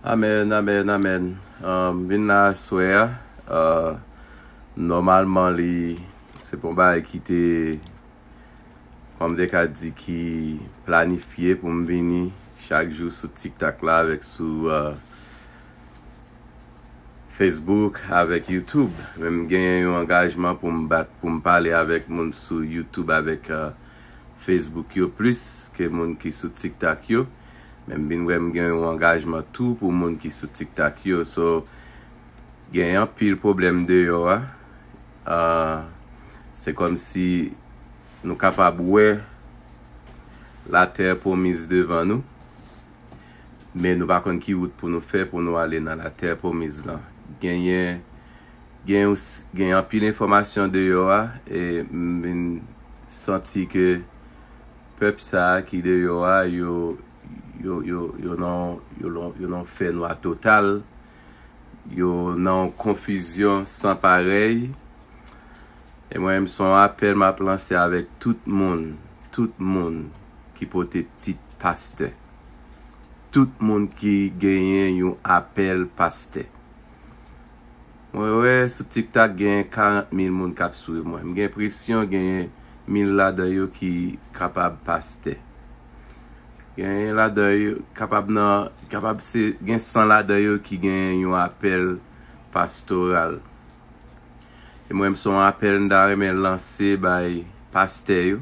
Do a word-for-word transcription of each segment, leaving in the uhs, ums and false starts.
Amèn, amèn, amèn. Um, m vin la aswè a. Uh, nòmalman, li se pou yon bagay ki te, kòm m te ka di, ki planifye pou m vini chak jou sou TikTok la avèk sou uh, Facebook, avèk YouTube. Men m genyen yon angajman pou m bat, pou m pale avèk moun sou YouTube, avèk uh, Facebook yo plis ke moun ki sou TikTok yo. Men m vin wè m gen yon angajman tou pou moun ki sou TikTok yo. So, gen anpil pwoblèm deyò a. Ah, se kòmsi nou kapab wè latè pwomiz devan nou, men nou pa konn ki wout pou nou fè pou nou ale nan latè pwomiz lan. Genyen, gen, yon s- gen anpil enfòmasyon deyò a, e m vin santi ke pèp sa a ki deyò a, yo, yo, yo, yo nan, yo, nan- yo nan fè nwa total, yo nan yon konfizyon san parèy. E mwen, m se yon apèl m ap lanse avèk tout moun, tout moun ki pote tit pastè. Tout moun ki genyen yon apèl pastè. Mwen wè sou TikTok genyen karant mil moun k ap swiv mwen. M gen enpresyon genyen mil ladan yo ki kapab pastè. Genyen ladan yo kapab nan, kapab se, gen san ladan yo ki genyen yon apèl pastoral. E mwen, m se yon apèl m ta renmen lanse bay pastè yo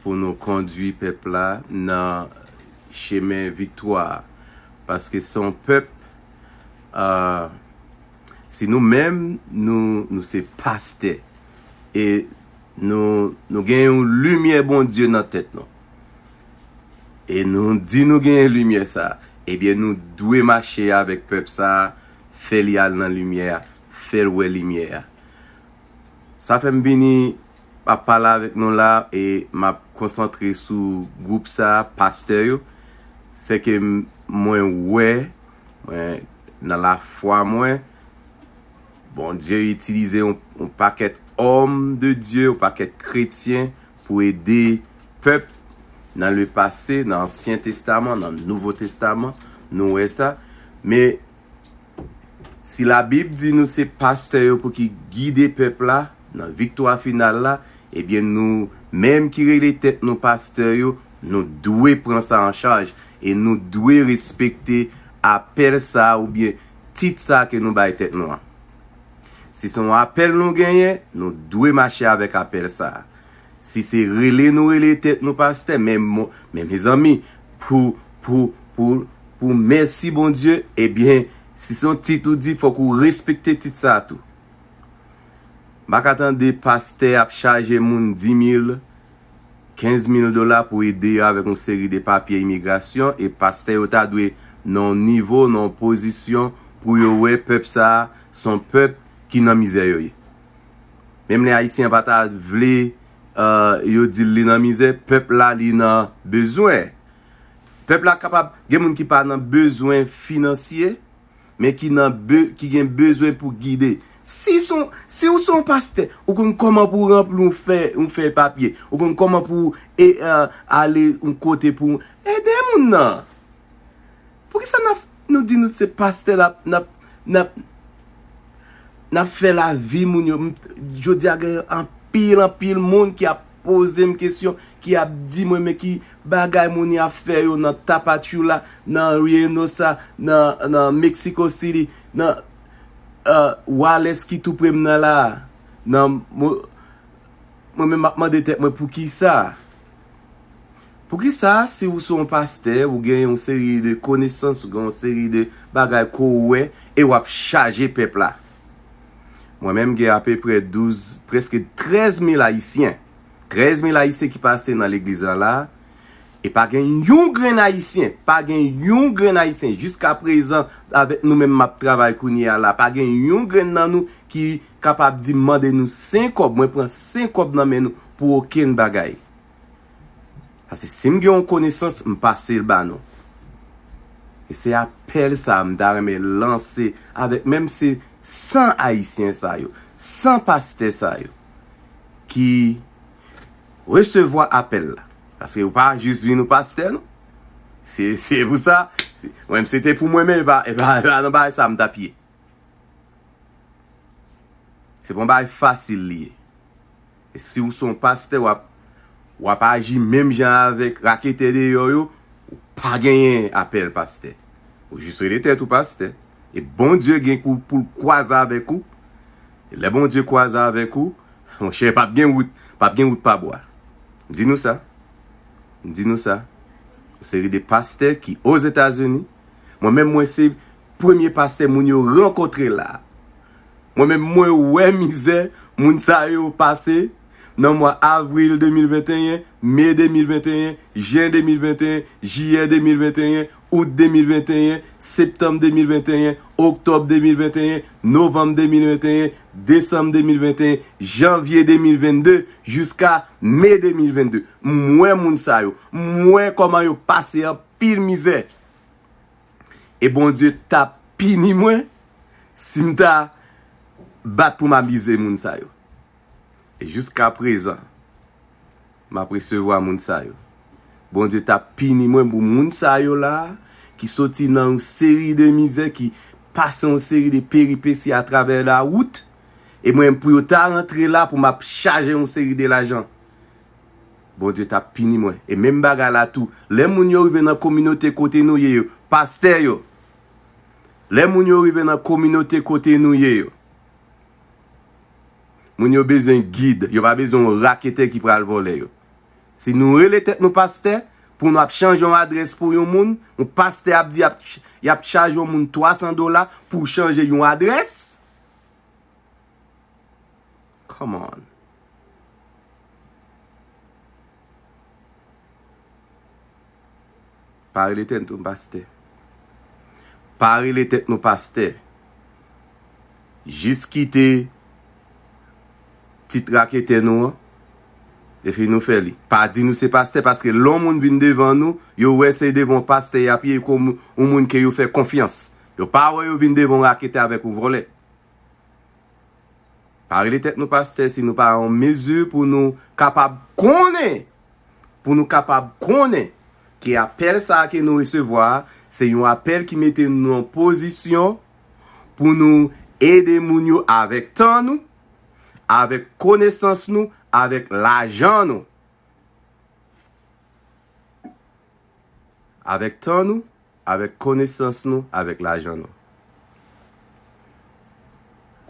pou nou kondui pèp la nan chemen viktwa a. Paske se yon pèp, ah, si nou menm, nou, nou se pastè, e nou, nou gen yon limyè Bondye nan tèt nou, e nou di nou genyen limyè sa, ebyen, nou dwe mache avèk pèp sa, fè li al nan limyè a, fè l wè limyè a. Sa fè m vini, m ap pale avèk nou la, e m ap konsantre sou gwoup sa, pastè yo. Se ke m- mwen wè, mwen, nan lafwa mwen, Bondye itilize yon, yon pakèt òm de Dye, yon pakèt kretyen pou ede pèp nan lepase, nan Ansyen Testaman, nan Nouvo Testaman, nou wè sa. Men si Labib di nou se pastè yo pou ki gide pèp la nan viktwa final la, ebyen, nou menm ki rele tèt nou pastè yo, nou dwe pran sa an chaj e nou dwe respekte apèl sa a oubyen tit sa a ke nou bay tèt nou an. Si se yon apèl nou genyen, nou dwe mache avèk apèl sa a. Si se rele nou rele tèt nou pastè, men mo- men mezanmi, pou, pou, pou, pou mèsi Bondye, ebyen, si se yon tit ou di, fòk ou respekte tit sa a tou. M pa ka tande pastè ap chaje moun di mil, kenz mil dola pou ede yo avèk yon seri de papye imigrasyon, e pastè yo ta dwe nan yon nivo, nan yon pozisyon pou yo wè pèp sa a se yon pèp ki nan mizè yo ye. Menm lè Ayisyen an pa ta vle, euh, yo di l li nan mizè, pèp la li nan bezwen. Pèp la kapab, gen moun ki pa nan bezwen finansye, men ki nan be- ki gen bezwen pou gide. Si son, si ou se yon pastè, ou konn kòman pou ranpli yon fè, yon fè papye, ou konn kòman pou e, euh, ale yon kote pou ede moun nan. Poukisa n ap, nou di nou se pastè, n ap, n ap, n ap, n ap fè lavi moun yo? M- Jodi a gen anpil, anpil moun ki ap poze m kesyon, ki ap di mwen, men ki bagay moun y ap fè yo nan Tapachula, nan Reynosa, nan, nan Mexico City, nan, euh, Juárez ki tou pre m nan la a. Nan, mo- mwen menm m ap mande tèt mwen poukisa. Poukisa, si ou se yon pastè, ou gen yon seri de konesans, ou gen yon seri de bagay ke w wè, e w ap chaje pèp la? Mwen menm, gen apeprè douz, prèske trèz mil Ayisyen. Trèz mil Ayisyen ki pase nan legliz la la, e pa gen yon grenn Ayisyen, pa gen yon grenn Ayisyen, jiskaprezan, avèk nou menm m ap travay kounye a la, pa gen yon grenn nan nou ki kapab di m mande nou sen kòb, mwen pran sen kòb nan men nou pou okenn bagay. Paske si m gen yon konesans, m pase l ba nou. E se apèl sa a m ta renmen lanse avèk menm se san Ayisyen sa yo, san pastè sa yo ki resevwa apèl la. Paske ou pa jis vin ou pastè, non. Se, se pou sa, se, mwen, se te pou mwen, men e pa, e pa, e pa nan bagay sa m t ap ye. Se pa yon bagay fasil li ye. E si w se yon pastè, w ap, w ap aji menm jan avèk raketè deyò yo, ou pa genyen apèl pastè. Ou jis rele tèt ou pastè. E Bondye gen kou pou l kwaze avèk ou. E lè Bondye kwaze avèk ou, monchè, p ap gen wout, p ap gen wout pa bwa. M di nou sa. M di nou sa. Yon seri de pastè ki Ozetazini. Mwen menm, mwen se premye pastè moun yo rankontre la. Mwen menm, mwen wè mizè moun sa yo pase nan mwa avril de mil venteyen, me de mil venteyen, jen de mil venteyen, jiyè de mil venteyen, out de mil venteyen, septanm de mil venteyen, oktòb de mil venteyen, novanm de mil venteyen, desanm de mil venteyen, janvye de mil vennde, jiska me de mil vennde. M wè moun sa yo. M wè kòman yo pase anpil mizè. E Bondye t ap pini mwen si m ta bat pou m amize moun sa yo. E jiska prezan, m ap resevwa moun sa yo. Bondye t ap pini mwen pou moun sa yo la, ki soti nan yon seri de mizè, ki pase yon seri de peripesi atravè lawout, e mwen, pou yo ta rantre la, pou m ap chaje yon seri de lajan. Bondye t ap pini mwen. E menm bagay la tou, lè moun yo rive nan kominote kote nou ye yo, pastè yo, lè moun yo rive nan kominote kote nou ye yo, moun yo bezwen gid, yo pa bezwen yon raketè ki pral vòlè yo. Si nou rele tèt nou pastè, pou nou ap chanje yon adrès pou yon moun, yon pastè ap di ap ch-, y ap chaje yon moun twa san dola pou chanje yon adrès? Come on. Pa rele tèt nou pastè. Pa rele tèt nou pastè. Jis kite tit raketè nou an, epi nou fè li. Pa di nou se pastè, paske lè yon moun vin devan nou, yo wè se devan yon pastè y ap ye, kòm yon moun ke yo fè konfyans. Yo pa wè yo vin devan yon raketè avèk yon vòlè. Pa rele tèt nou pastè si nou pa an mezi pou nou kapab konnen, pou nou kapab konnen ke apèl sa a ke nou resevwa a, se yon apèl ki mete nou nan pozisyon pou nou ede moun yo avèk tan nou, avèk konesans nou, avèk lajan nou. Avèk tan nou, avèk konesans nou, avèk lajan nou.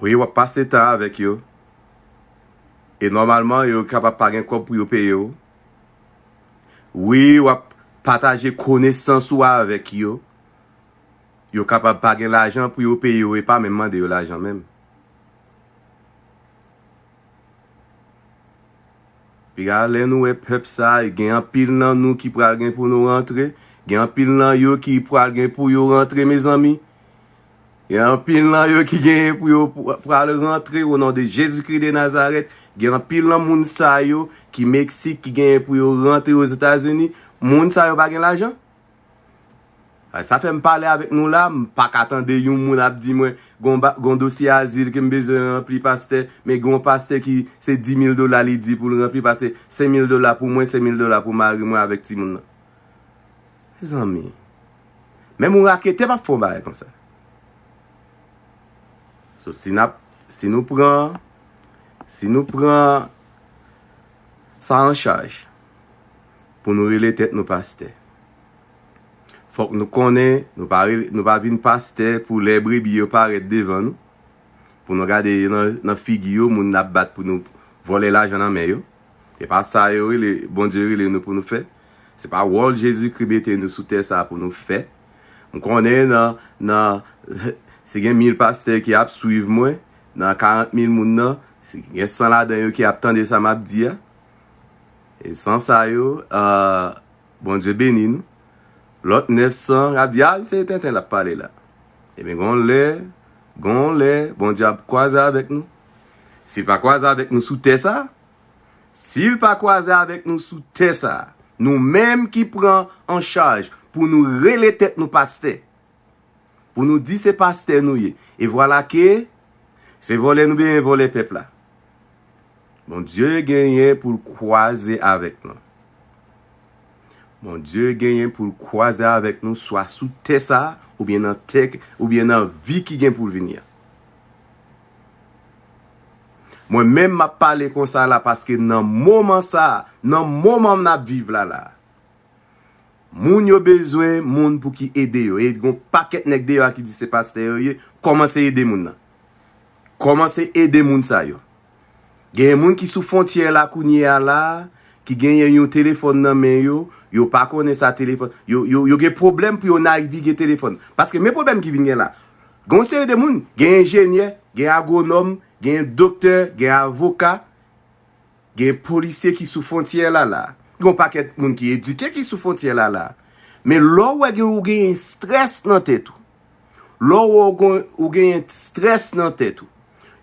Wi, w ap pase tan avèk yo. E nòmalman, yo kapab pa gen kòb pou yo peye w. Wi, w ap pataje konesans ou avèk yo. Yo kapab pa gen lajan pou yo peye w e pa menm mande yo lajan menm. Piga lè nou wè pèp sa, gen anpil nan nou ki pral gen pou nou rantre, gen anpil nan yo ki pral gen pou yo rantre, mezanmi. Gen anpil nan yo ki gen pou yo pr-, pral rantre, o non de Jezikri de Nazarèt. Gen anpil nan moun sa yo ki Meksik, ki gen pou yo rantre Ozetazini. Moun sa yo pa gen lajan. Sa fè m pale avèk nou la, m pa ka tande yon moun ap di mwen, gon ba-, gon dosye azil ke m bezwen ranpli, pastè, men gon pastè ki se di mil dola li di pou l ranpli, pase senk mil dola pou mwen, senk mil dola pou mari mwen avèk timoun nan. Mezanmi, menm yon raketè p ap fè yon bagay konsa. So, si n ap, si nou pran, si nou pran sa an chaj pou nou rele tèt nou pastè, fòk nou konnen nou pa rele, nou pa vin pastè pou lè brebi yo parèt devan nou, pou nou gade yo nan, nan figi yo, moun n ap bat pou nou vòlè lajan nan men yo. Se pa sa yo rele, Bondye rele nou pou nou fè. Se pa wòl Jezikri mete nou sou tè sa a pou nou fè. M konnen nan, nan, si gen mil pastè ki ap swiv mwen, nan karant mil moun nan, si gen san ladan yo ki ap tande sa m ap di a. E san sa yo, ah, Bondye beni nou. Lòt nèf san ap di, "A, se tenten l ap pale la." Ebyen, gon lè, gon lè, Bondye ap kwaze avèk nou. Si l pa kwaze avèk nou sou tè sa, si l pa kwaze avèk nou sou tè sa, nou menm ki pran an chaj pou nou rele tèt nou pastè, pou nou di se pastè nou ye, e vwala ke se vòlè nou benyen vòlè pèp la. Bondye genyen pou l kwaze avèk nou. Bondye genyen pou l kwaze avèk nou, swa sou tè sa a, oubyen nan tè, oubyen nan vi ki gen pou l vini an. Mwen menm, m ap pale konsa la paske nan moman sa a, nan moman n ap viv la la, moun yo bezwen moun pou ki ede yo. E gon pakèt nèg deyò a ki di se pastè yo ye, kòmanse ede moun nan. Kòmanse ede moun sa yo. Genyen moun ki sou fwontyè la kounye a la, ki genyen yon telefòn nan men yo, yo pa konnen sa telefòn, yo, yo, yo gen pwoblèm pou yo navige telefòn. Paske men pwoblèm ki vin gen la. Gen yon seri de moun, gen enjenyè, gen agwonòm, gen doktè, gen avoka, gen polisye ki sou fwontyè la la. Gen yon pakèt moun ki edike ki sou fwontyè la la. Men lè w wè gen, ou genyen strès nan tèt ou, lè w wè ou gon- ou genyen strès nan tèt ou,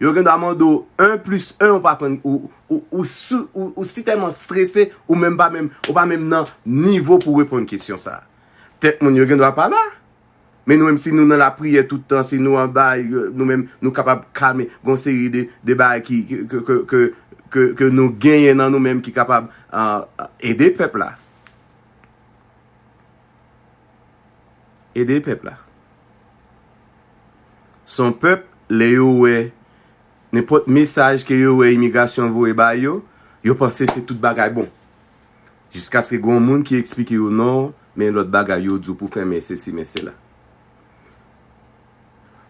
yo gen dwa mande w un plus un, ou pa konn, ou, ou, ou, sou- ou, ou si tèlman strese, ou menm pa menm, ou pa menm nan nivo pou reponn kesyon sa a. Tèt moun yo gen dwa pa la. Men nou menm, si nou nan lapriyè tout tan, si nou anba, nou menm, nou kapab kalme gon seri de, de bagay ki, ke, ke, ke, ke, ke nou genyen nan nou menm ki kapab, ah, ede pèp la. Ede pèp la. Se yon pèp, lè yo wè nenpòt mesaj ke yo wè imigrasyon voye ba yo, yo panse se tout bagay bon. Jiskaske gen yon moun ki eksplike yo non, men lòt bagay yo di w pou fè men sesi, men sela.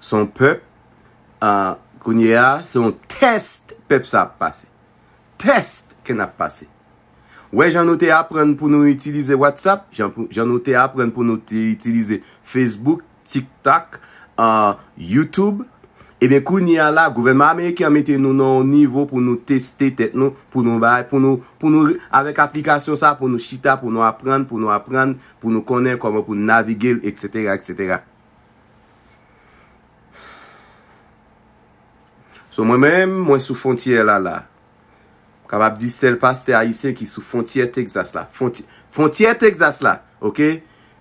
Se yon pèp, ah, kounye a, se yon tès pèp sa ap pase. Tès ke n ap pase. Wè jan nou te aprann pou nou itilize WhatsApp, jan, pou- jan nou te aprann pou nou te itilize Facebook, TikTok, ah, YouTube. Ebyen, kounye a la, gouvènman ameriken an mete nou nan yon nivo pou nou teste tèt nou, pou nou bay, pou nou, pou nou, avèk aplikasyon sa, pou nou chita, pou nou aprann, pou nou aprann, pou nou konnen kòman pou navige l, etsetera, etsetera. So, mwen menm, mwen sou fwontyè la la. M kapab di sèl pastè ayisyen ki sou fwontyè Texas la. Fwontyè, fwontyè Texas la, oke?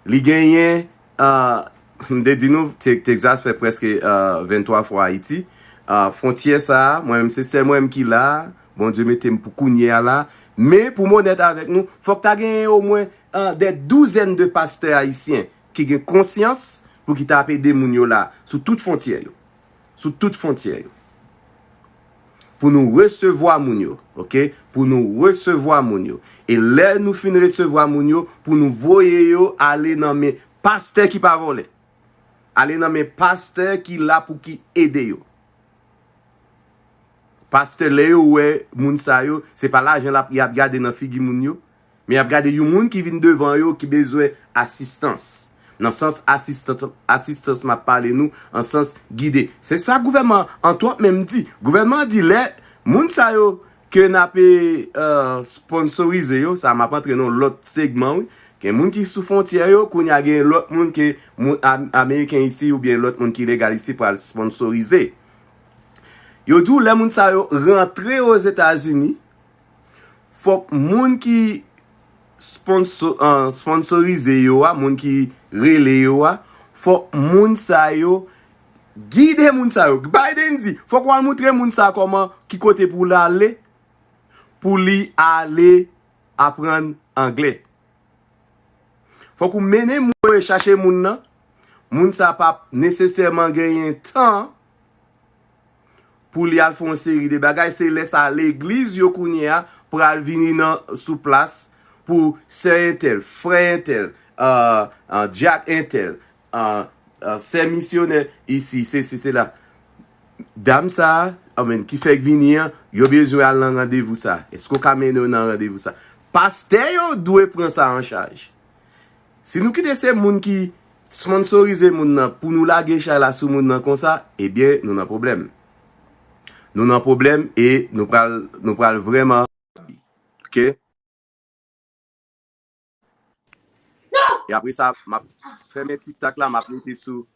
Li genyen, ah, m te di nou, Te- Texas fè prèske, ah, venntwa fwa Ayiti. Ah, fwontyè sa a, mwen menm, se sèl mwen menm ki la. Bondye mete m pou kounye a la. Men, pou m onèt avèk nou, fòk ta genyen omwen, ah, des douzaines de pastè ayisyen ki gen konsyans pou ki ta ap ede moun yo la, sou tout fwontyè yo. Sou tout fwontyè yo. Pou nou resevwa moun yo, oke? Pou nou resevwa moun yo. E lè nou fin resevwa moun yo, pou nou voye yo ale nan men pastè ki pa vòlè. Ale nan men pastè ki la pou ki ede yo. Pastè, lè yo wè moun sa yo, se pa lajan l ap- y ap gade nan figi moun yo, men y ap gade yon moun ki vin devan yo ki bezwen asistans. Nan sans asistan- asistans m ap pale nou, an sans gide. Se sa gouvènman an twòp menm di. Gouvènman an di lè moun sa yo ke n ape, eh, sponsorize yo, sa m ap antre nan lòt segman, wi. Gen moun ki sou fwontyè yo, kounye a gen lòt moun ke moun am- ameriken isi oubyen lòt moun ki legal isi pral sponsorize. Yo di w lè moun sa yo rantre Ozetazini, fòk moun ki sponso- an, sponsorize yo a, moun ki rele yo a, fòk moun sa yo gide moun sa yo. Biden di, fòk w al moutre moun sa kòman, ki kote pou l ale, pou li ale aprann anglè. Fòk ou mennen moun yo chache moun nan. Moun sa p ap nesesèman genyen tan pou li al fè yon seri de bagay. Se lè sa legliz yo kounye a pral vini nan, sou plas pou sè entèl, frè entèl, ah, ah, dyak entèl, ah, ah, sè misyonè isi, sesi, sela. Dam sa a, amèn, ki fèk vini an, yo bezwen al nan randevou sa. Èske w ka mennen yo nan randevou sa? Pastè yo dwe pran sa an chaj. Si nou kite se moun ki sponsorize moun nan pou nou lage chay la sou moun nan konsa, ebyen, nou nan pwoblèm. Nou nan pwoblèm e nou pral, nou pral vrèman, oke? E apre sa, m ap fèmen TikTok la, m ap rete sou.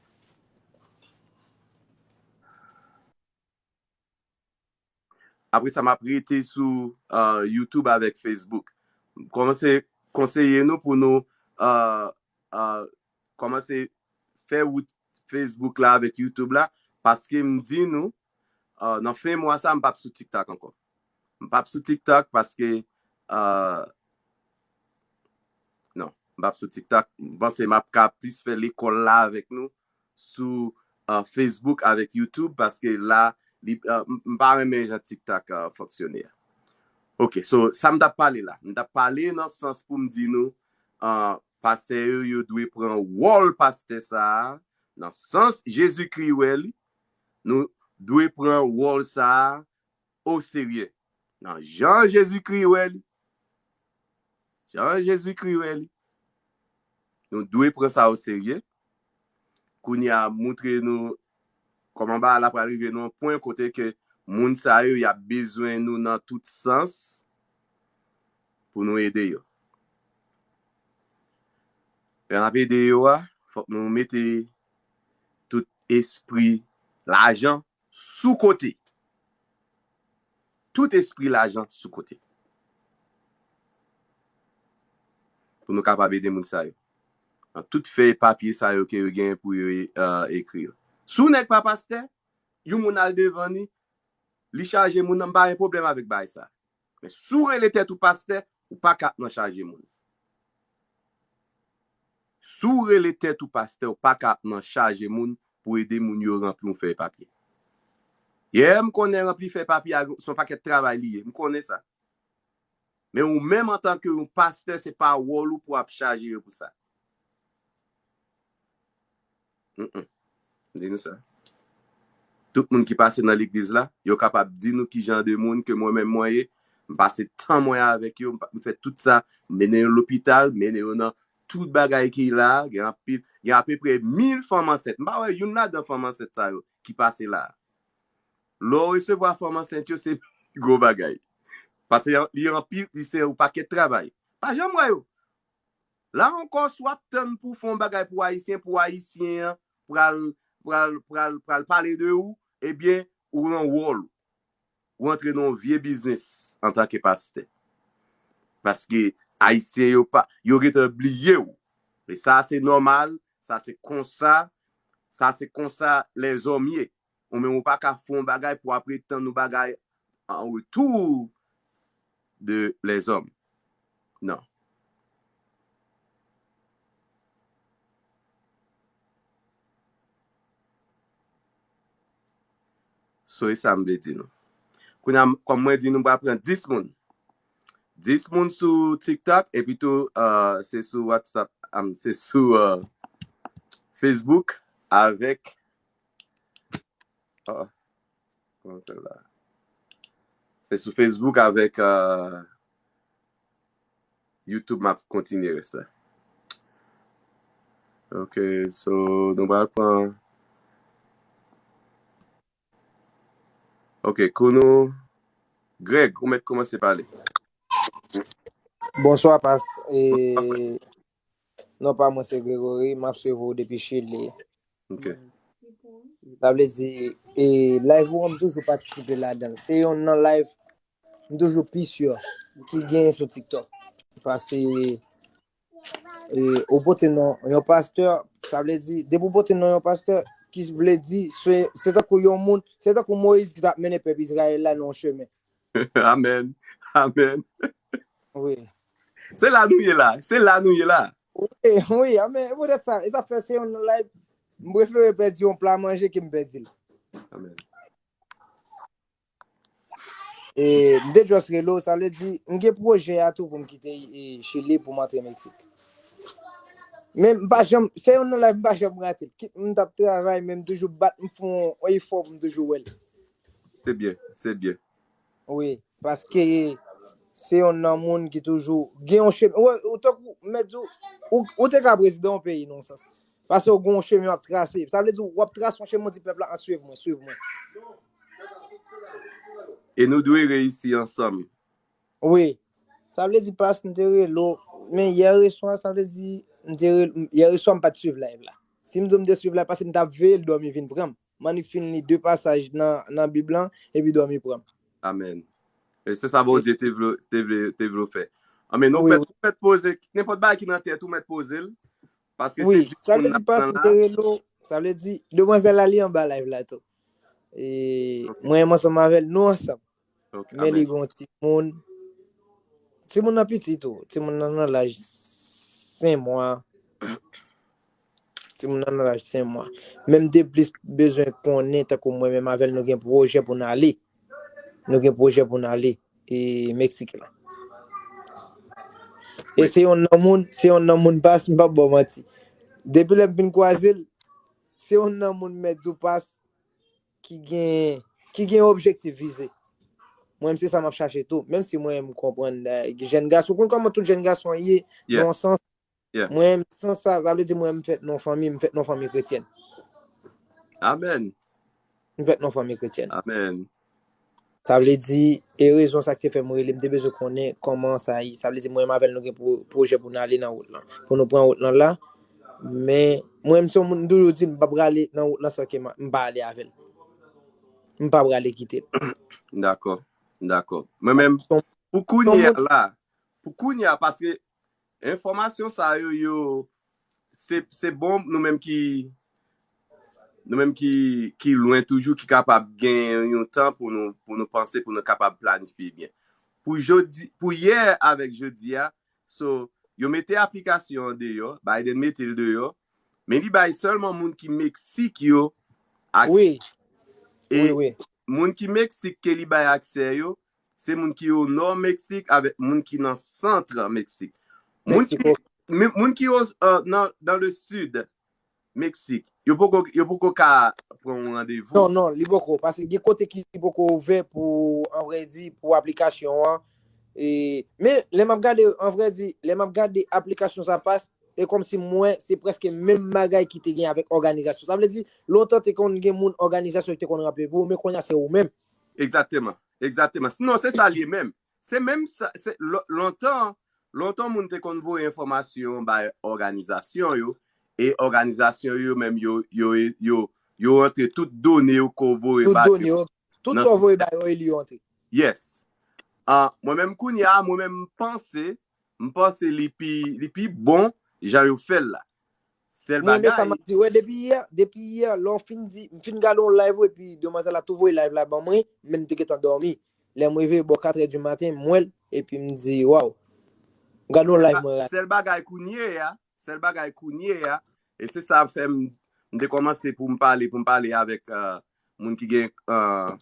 Apre sa, m ap rete sou, ah, YouTube avèk Facebook. M kòmanse konseye nou pou nou, ah, ah, kòmanse fè wout Facebook la avèk YouTube la, paske m di nou, ah, nan fen mwa sa, m p ap sou TikTok ankò. M p ap sou TikTok paske, ah, non. M p ap sou TikTok. M panse m ap ka plis fè lekòl la avèk nou sou uh, Facebook avèk YouTube paske la, li, uh, m pa renmen jan TikTok uh, fonksyone a. Ok, so sa m t ap pale la. M t ap pale nan sans pou m di nou, uh, pastè yo, yo dwe pran wòl pastè sa a, nan sans Jezikri wè li, nou dwe pran wòl sa a oserye. Nan jan Jezikri wè li, jan Jezikri wè li, nou dwe pran sa oserye. Kounye a, moutre nou kòman bagay la pral rive nan yon pwen kote ke moun sa yo, y ap bezwen nou nan tout sans pou nou ede yo. Lè n ap ede yo a, fòk nou mete tout espri lajan sou kote. Tout espri lajan sou kote. Pou nou kapab ede moun sa yo. Nan tout fèy papye sa yo ke yo gen pou yo uh, ekri yo. Si w nèg pa pastè, yon moun al devan ni, li chaje moun nan, m pa gen pwoblèm avèk bagay sa. Men si w rele tèt ou pastè, ou pa ka ap nan chaje moun. Si w rele tèt ou pastè, ou pa ka ap nan chaje moun pou ede moun yo ranpli yon fèy papye. Yeah, m konnen ranpli fèy papye a se yon pakèt travay li ye. M konnen sa. Men ou menm antanke yon pastè, se pa wòl ou pou ap chaje yo pou sa. Mm-mm. M di nou sa. Tout moun ki pase nan legliz la, yo kapab di nou ki jan de moun ke mwen menm mwen ye. M pase tan mwen avèk yo, m pa- m fè tout sa, m mennen yo lopital, m mennen yo nan tout bagay ki la, gen anpil, gen apeprè mil fanm ansent. M pa wè youn ladan fanm ansent sa yo ki pase la. Lè w resevwa fanm ansent yo, se pi gwo bagay. Paske li anpil, li se yon pakèt travay. Pa janm wè yo. La ankò, si w ap tann pou fè yon bagay pou Ayisyen, pou Ayisyen an pral, pral, pral, pral pale de ou, ebyen, ou nan wòl ou. Ou antre nan yon vye biznis antanke pastè. Paske Ayisyen yo pa, yo gentan bliye w. E sa se nòmal, sa se konsa, sa se konsa lèzòm ye. Ou menm ou pa ka fè yon bagay pou apre tann yon bagay an retou de lèzòm. Non. So e sa m vle di nou. Kounye a, kòm mwen di nou, m pral pran dis moun. Dis moun sou TikTok, epi tou, uh, se sou WhatsApp, um, se sou uh, Facebook avèk Oh, kòman fè la? Se sou Facebook avèk uh, YouTube m ap kontinye rès la. Ok, so nou pral pran. Ok, Kounou. Greg, ou mèt kòmanse pale. Bonswa, pas. E, non pa mwen se Gregory, m ap swiv ou depi Chili. Ok. Sa vle di, e, live ou an, m toujou patisipe ladan l. Se yonn nan live m toujou pi sure ki genyen sou TikTok. Paske e, ou pote non yon pastè, sa vle di, depi ou pote non yon pastè, ki vle di, se, se tankou yon moun, se tankou Moyiz ki t ap mennen pèp Izrayèl la nan yon chemen. Amèn. Amèn. Wi. Se la nou ye la. Se la nou ye la. Wi, wi, amèn. E poutèt sa, e sa fè se yon live, m prefere pèdi yon pla manje ke m pèdi l. Amèn. E, m te just rele w, sa vle di, m gen pwojè a tou pou m kite e, Chili pou m antre Meksik. Men m pa janm, se yon nan live m pa janm rate l. Kit m t ap travay, men m toujou bat, m fè yon efò pou m toujou wè l. Se byen, se byen. Wi, paske se yon nan moun ki toujou gen yon chemen. Ou, ou tankou, m mèt di w, ou, ou te ka prezidan yon peyi nan yon sans. Paske w gen yon chemen w ap trase. Sa vle di w ap trase yon chemen, w di pèp la, an swiv mwen, swiv mwen. E nou dwe reyisi ansanm. Wi. Sa vle di pas m te rele w, men yè reswa, sa vle di m te rele, yè reswa m pa t swiv live la. Si m di w m te swiv live, paske m t ap veye l dòmi vin pran m. M annik fin li de pasaj nan, nan Bib lan, epi dòmi pran m. Amèn. E se sa Bondye te vle, te vle, te vle w fè. Amèn. Ou mèt, ou mèt poze, nenpòt bagay ki nan tèt ou, mèt poze l. Paske se Wi, sa vle di pas m te rele w, sa vle di demwazèl la li anba live la tou. E mwen menm ansanm avè l, nou ansanm. Men li gen yon timoun. Timoun nan piti tou. Timoun nan nan laj senk mwa. Timoun nan nan laj senk mwa. Men m te plis bezwen konnen, tankou mwen menm avè l, nou gen pwojè pou n ale. Nou gen pwojè pou n ale e Meksik la. E se yon nan moun, se yon nan moun, pas, m p ap ba w manti. Depi lè m fin kwaze l, se yon nan moun mèt di w pas ki gen, ki gen objektif vize. Mwen menm se sa m ap chache tou. Menm si mwen m konprann, eh, jèn gason, konn kòman tout jèn gason ye, nan yon sans, mwen, sans sa, sa vle di mwen, m fèt nan fanmi, m fèt nan fanmi kretyèn. Amèn. M fèt nan fanmi kretyèn. Amèn. Sa vle di, e rezon sa ki te fè m rele, m te bezwen konnen kòman sa ye. Sa vle di, mwen, m avè l, nou gen pwo-, pwojè pou n ale nan wout lan. Pou nou pran wout lan la. Men, mwen, m se yon moun, m toujou di, m p ap prale nan wout lan san ke m pa ale avè l. M pa prale kite l. Dakò. Dakò. Mwen menm, pou kounye a la, pou kounye a, paske enfòmasyon sa yo, yo, se, se bon, nou menm ki, nou menm ki, ki lwen toujou, ki kapab gen yon tan pou nou, pou nou panse, pou nou kapab planifye byen. Pou jodi, pou yè avèk jodi a, so, yo mete aplikasyon an deyò, Biden mete l deyò, men li bay sèlman moun ki Meksik yo aksè. Wi. E Wi, wi. Moun ki Meksik ke li bay aksè yo, se moun ki o nò Meksik avèk moun ki nan sant Meksik. Moun ki, Meksiko. men- moun ki o, euh, nan, dans le sud Meksik, yo poko, yo poko ka pran yon randevou. Non, non, li poko. Paske gen kote ki poko ouvè pou, an vrè di, pou aplikasyon an. E, men, lè m ap gade, an vrè di, lè m ap gade aplikasyon sa pas, e kòmsi mwen, se prèske menm bagay ki te gen avèk òganizasyon. Sa vle di, lontan te konn gen moun òganizasyon ki te konn ranple pou ou, men kounye a se ou menm. Egzakteman. Egzakteman. Non, se sa l ye menm. Se menm sa, se lo-, lontan, lontan moun te konn voye enfòmasyon bay òganizasyon yo, e òganizasyon yo menm yo, yo, yo, yo rantre tout done yo ke w voye Tout ba done yo. yo, tout Nan sa w voye ba yo, e li yo antre. Yes. Ah, mwen menm kounye a, mwen menm m panse, m panse li pi, li pi bon jan yo fè l la. Sèl Mwen, men sa bagay, m ap di, wè, depi yè, depi yè, lè w fin di, m fin gade yon live, epi demwazèl la tou voye live la ban mwen, men m te gentan dòmi. Lè m reveye bò katrè di maten, m wè l, epi m di, waw. M gade yon live mwen rate. Sèl bagay kounye a, sèl bagay kounye a, e se sa fè m, m te kòmanse pou m pale, pou m pale avèk, euh, moun ki gen, euh,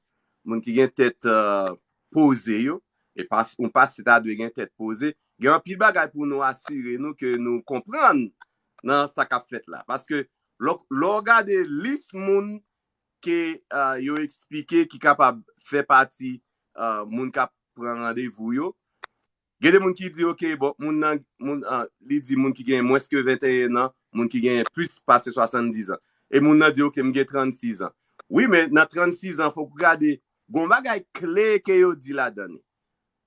moun ki gen tèt, euh, poze yo, e pas, yon pastè ta dwe gen tèt poze. Gen anpil bagay pou nou asire nou ke nou konprann nan sa k ap fèt la. Paske lè, lè w gade lis moun ke, euh, yo eksplike ki kapab fè pati, euh, moun k ap pran randevou yo, gen de moun ki di, oke, bon, moun nan, moun, ah, li di moun ki gen mwens ke venteyen an, moun ki gen plis pase swasanndiz an. E moun nan di, oke, m gen trannsis an. Wi, men nan trannsis an, fòk ou gade, gon bagay kle ke yo di ladan li.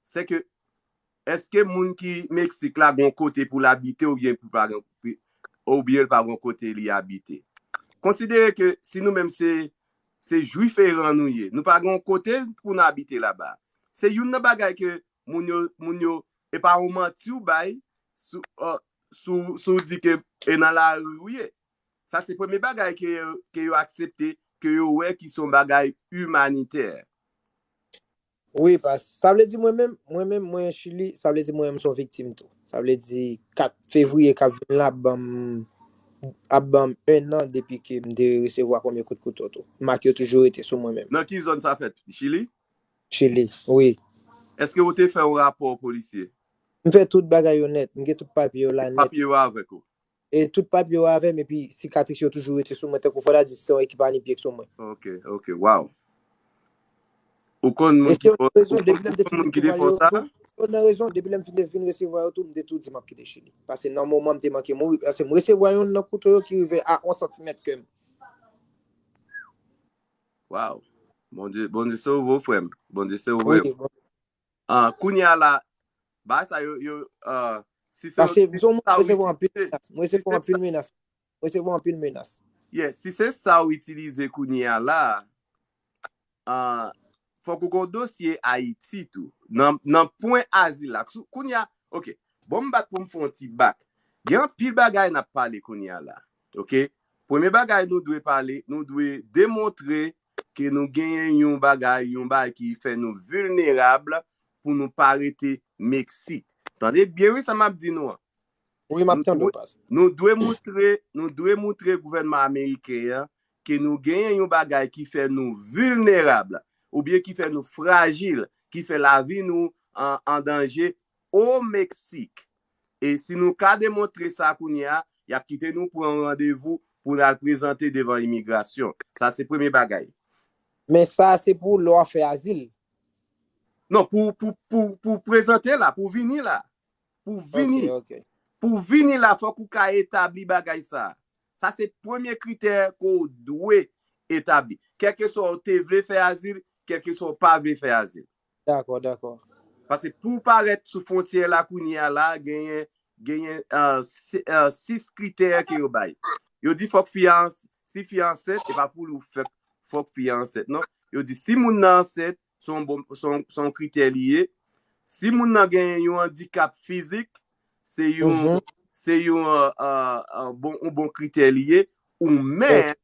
Se ke, èske moun ki Meksik la gon kote pou l abite oubyen pou pa gen, oubyen l pa gon kote li abite? Konsidere ke si nou menm se, se jwif eran nou ye, nou pa gon kote pou n abite laba. Se youn nan bagay ke moun yo, moun yo, e pa yon manti w bay, sou, euh, sou, sou di ke e nan lari w ye. Sa se premye bagay ke, ke yo aksepte, ke yo wè ki se yon bagay imanitè. Wi, pas. Sa vle di mwen menm, mwen menm, mwen Chili, sa vle di mwen menm se yon viktim tou. Sa vle di kat fevriye k ap vin la ap ban m, ap ban m en an depi ke m te resevwa premye kout kouto tou. Mak yo toujou rete sou mwen menm. Nan ki zòn sa fèt? Chili? Chili, wi. Èske ou te fè yon rapò polisye? M fè tout bagay yo nèt. M gen tout papye yo la nèt. Papye yo avèk ou? E tout papye yo avè m, epi sikatris yo toujou rete sou mwen, tankou fò ta di se yon ekip anipyek sou mwen. Ok, ok, waw. Ou konn E moun se ki yon rezon, depi lè m te moun fin ki te resevwa fè yo sa? Tou, se yon nan rezon, depi lè m fin, fin resevwa yo tou, m te tou di m ap kite Chili. Paske nan moman m te manke mouri, paske m resevwa yon nan kouto yo ki rive a yon santimèt kè m. Waw. Bondye, Bondye sove w, frè m. Bondye sove w. Wi, bon. Ah, kounye a la, bagay sa yo, yo, ah, si se Paske m se yon moun sa ki ou resevwa anpil itilize, menas. Mwen resevwa anpil menas. Mwen resevwa anpil menas. Mwen resevwa anpil menas. Yeah, si se sa ou itilize kounye a la, ah, fòk ou gon dosye Ayiti tou. Nan, nan pwen azil la. Sou, kounye a, ok. Bon, m bat pou m fè yon ti bak. Gen anpil bagay n ap pale kounye a la. Ok? Premye bagay nou dwe pale, nou dwe demontre ke nou genyen yon bagay, yon bagay ki fè nou vilnerab pou nou pa rete Meksik. Tande byen wi sa m ap di nou an. Wi, m ap tande w, pas. Nou dwe moutre, nou dwe moutre gouvènman ameriken an ke nou genyen yon bagay ki fè nou vilnerab, oubyen ki fè nou frajil, ki fè lavi nou an, an danje o Meksik. E si nou ka demontre sa kounye a, y ap kite nou pran yon randevou pou n al prezante devan imigrasyon. Sa se premye bagay. Men sa se pou lè w ap fè azil. Non, pou, pou, pou, pou prezante la, pou vini la. Pou vini. Ok, ok. Pou vini la, fòk ou ka etabli bagay sa. Sa se premye kritè ke w dwe etabli. Kèlkeswa w te vle fè azil, kèlkeswa w pa vle fè azil. Dakò, dakò. Paske pou w parèt sou fwontyè la kounye a la, genyen, genyen, euh, si- euh, sis kritè ke yo bay. Yo di fòk fi a ans- si fi a ansent, e pa pou ou fèk fòk fi a ansent, non. Yo di si moun nan ansent, se yon bon, se yon, se yon kritè li ye. Si moun nan gen yon andikap fizik, se yon, Mhm. se yon, euh, euh, euh, bon, yon bon kritè li ye. Ou menm, Ok.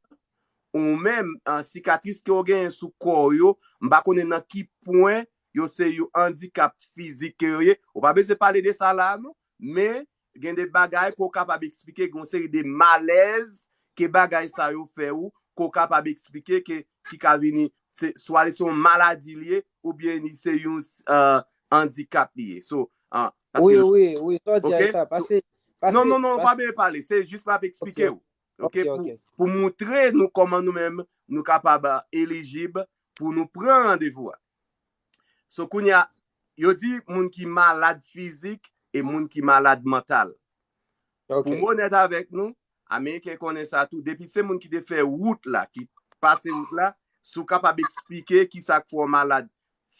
ou menm, euh, sikatris ke w genyen sou kò w yo, m pa konnen nan ki pwen yo se yon andikap fizik ke yo ye. Ou pa bezwen pale de sa la, non. Men, gen de bagay ke w kapab eksplike, gen yon seri de malèz ke bagay sa yo fè ou, ke w kapab eksplike ke, ki ka vini, se, swa li se yon maladi li ye, oubyen li se yon, euh, andikap li ye. So, euh, paske Wi, wi, wi, sa w di a, Ok? sa, So, paske, paske, non, non, non, ou pa paske bezwen pale, se jis m ap Ok, eksplike w. Ok, ok, pou, ok. pou moutre nou kòman nou menm nou kapab, euh, elijib pou nou pran randevou a. So, kounye a, yo di moun ki malad fizik e moun ki malad mantal. Ok. Pou m onèt avèk nou, Ameriken konnen sa tou. Depi se moun ki te fè wout la, ki pase wout la, si w kapab eksplike ki sa k fè w malad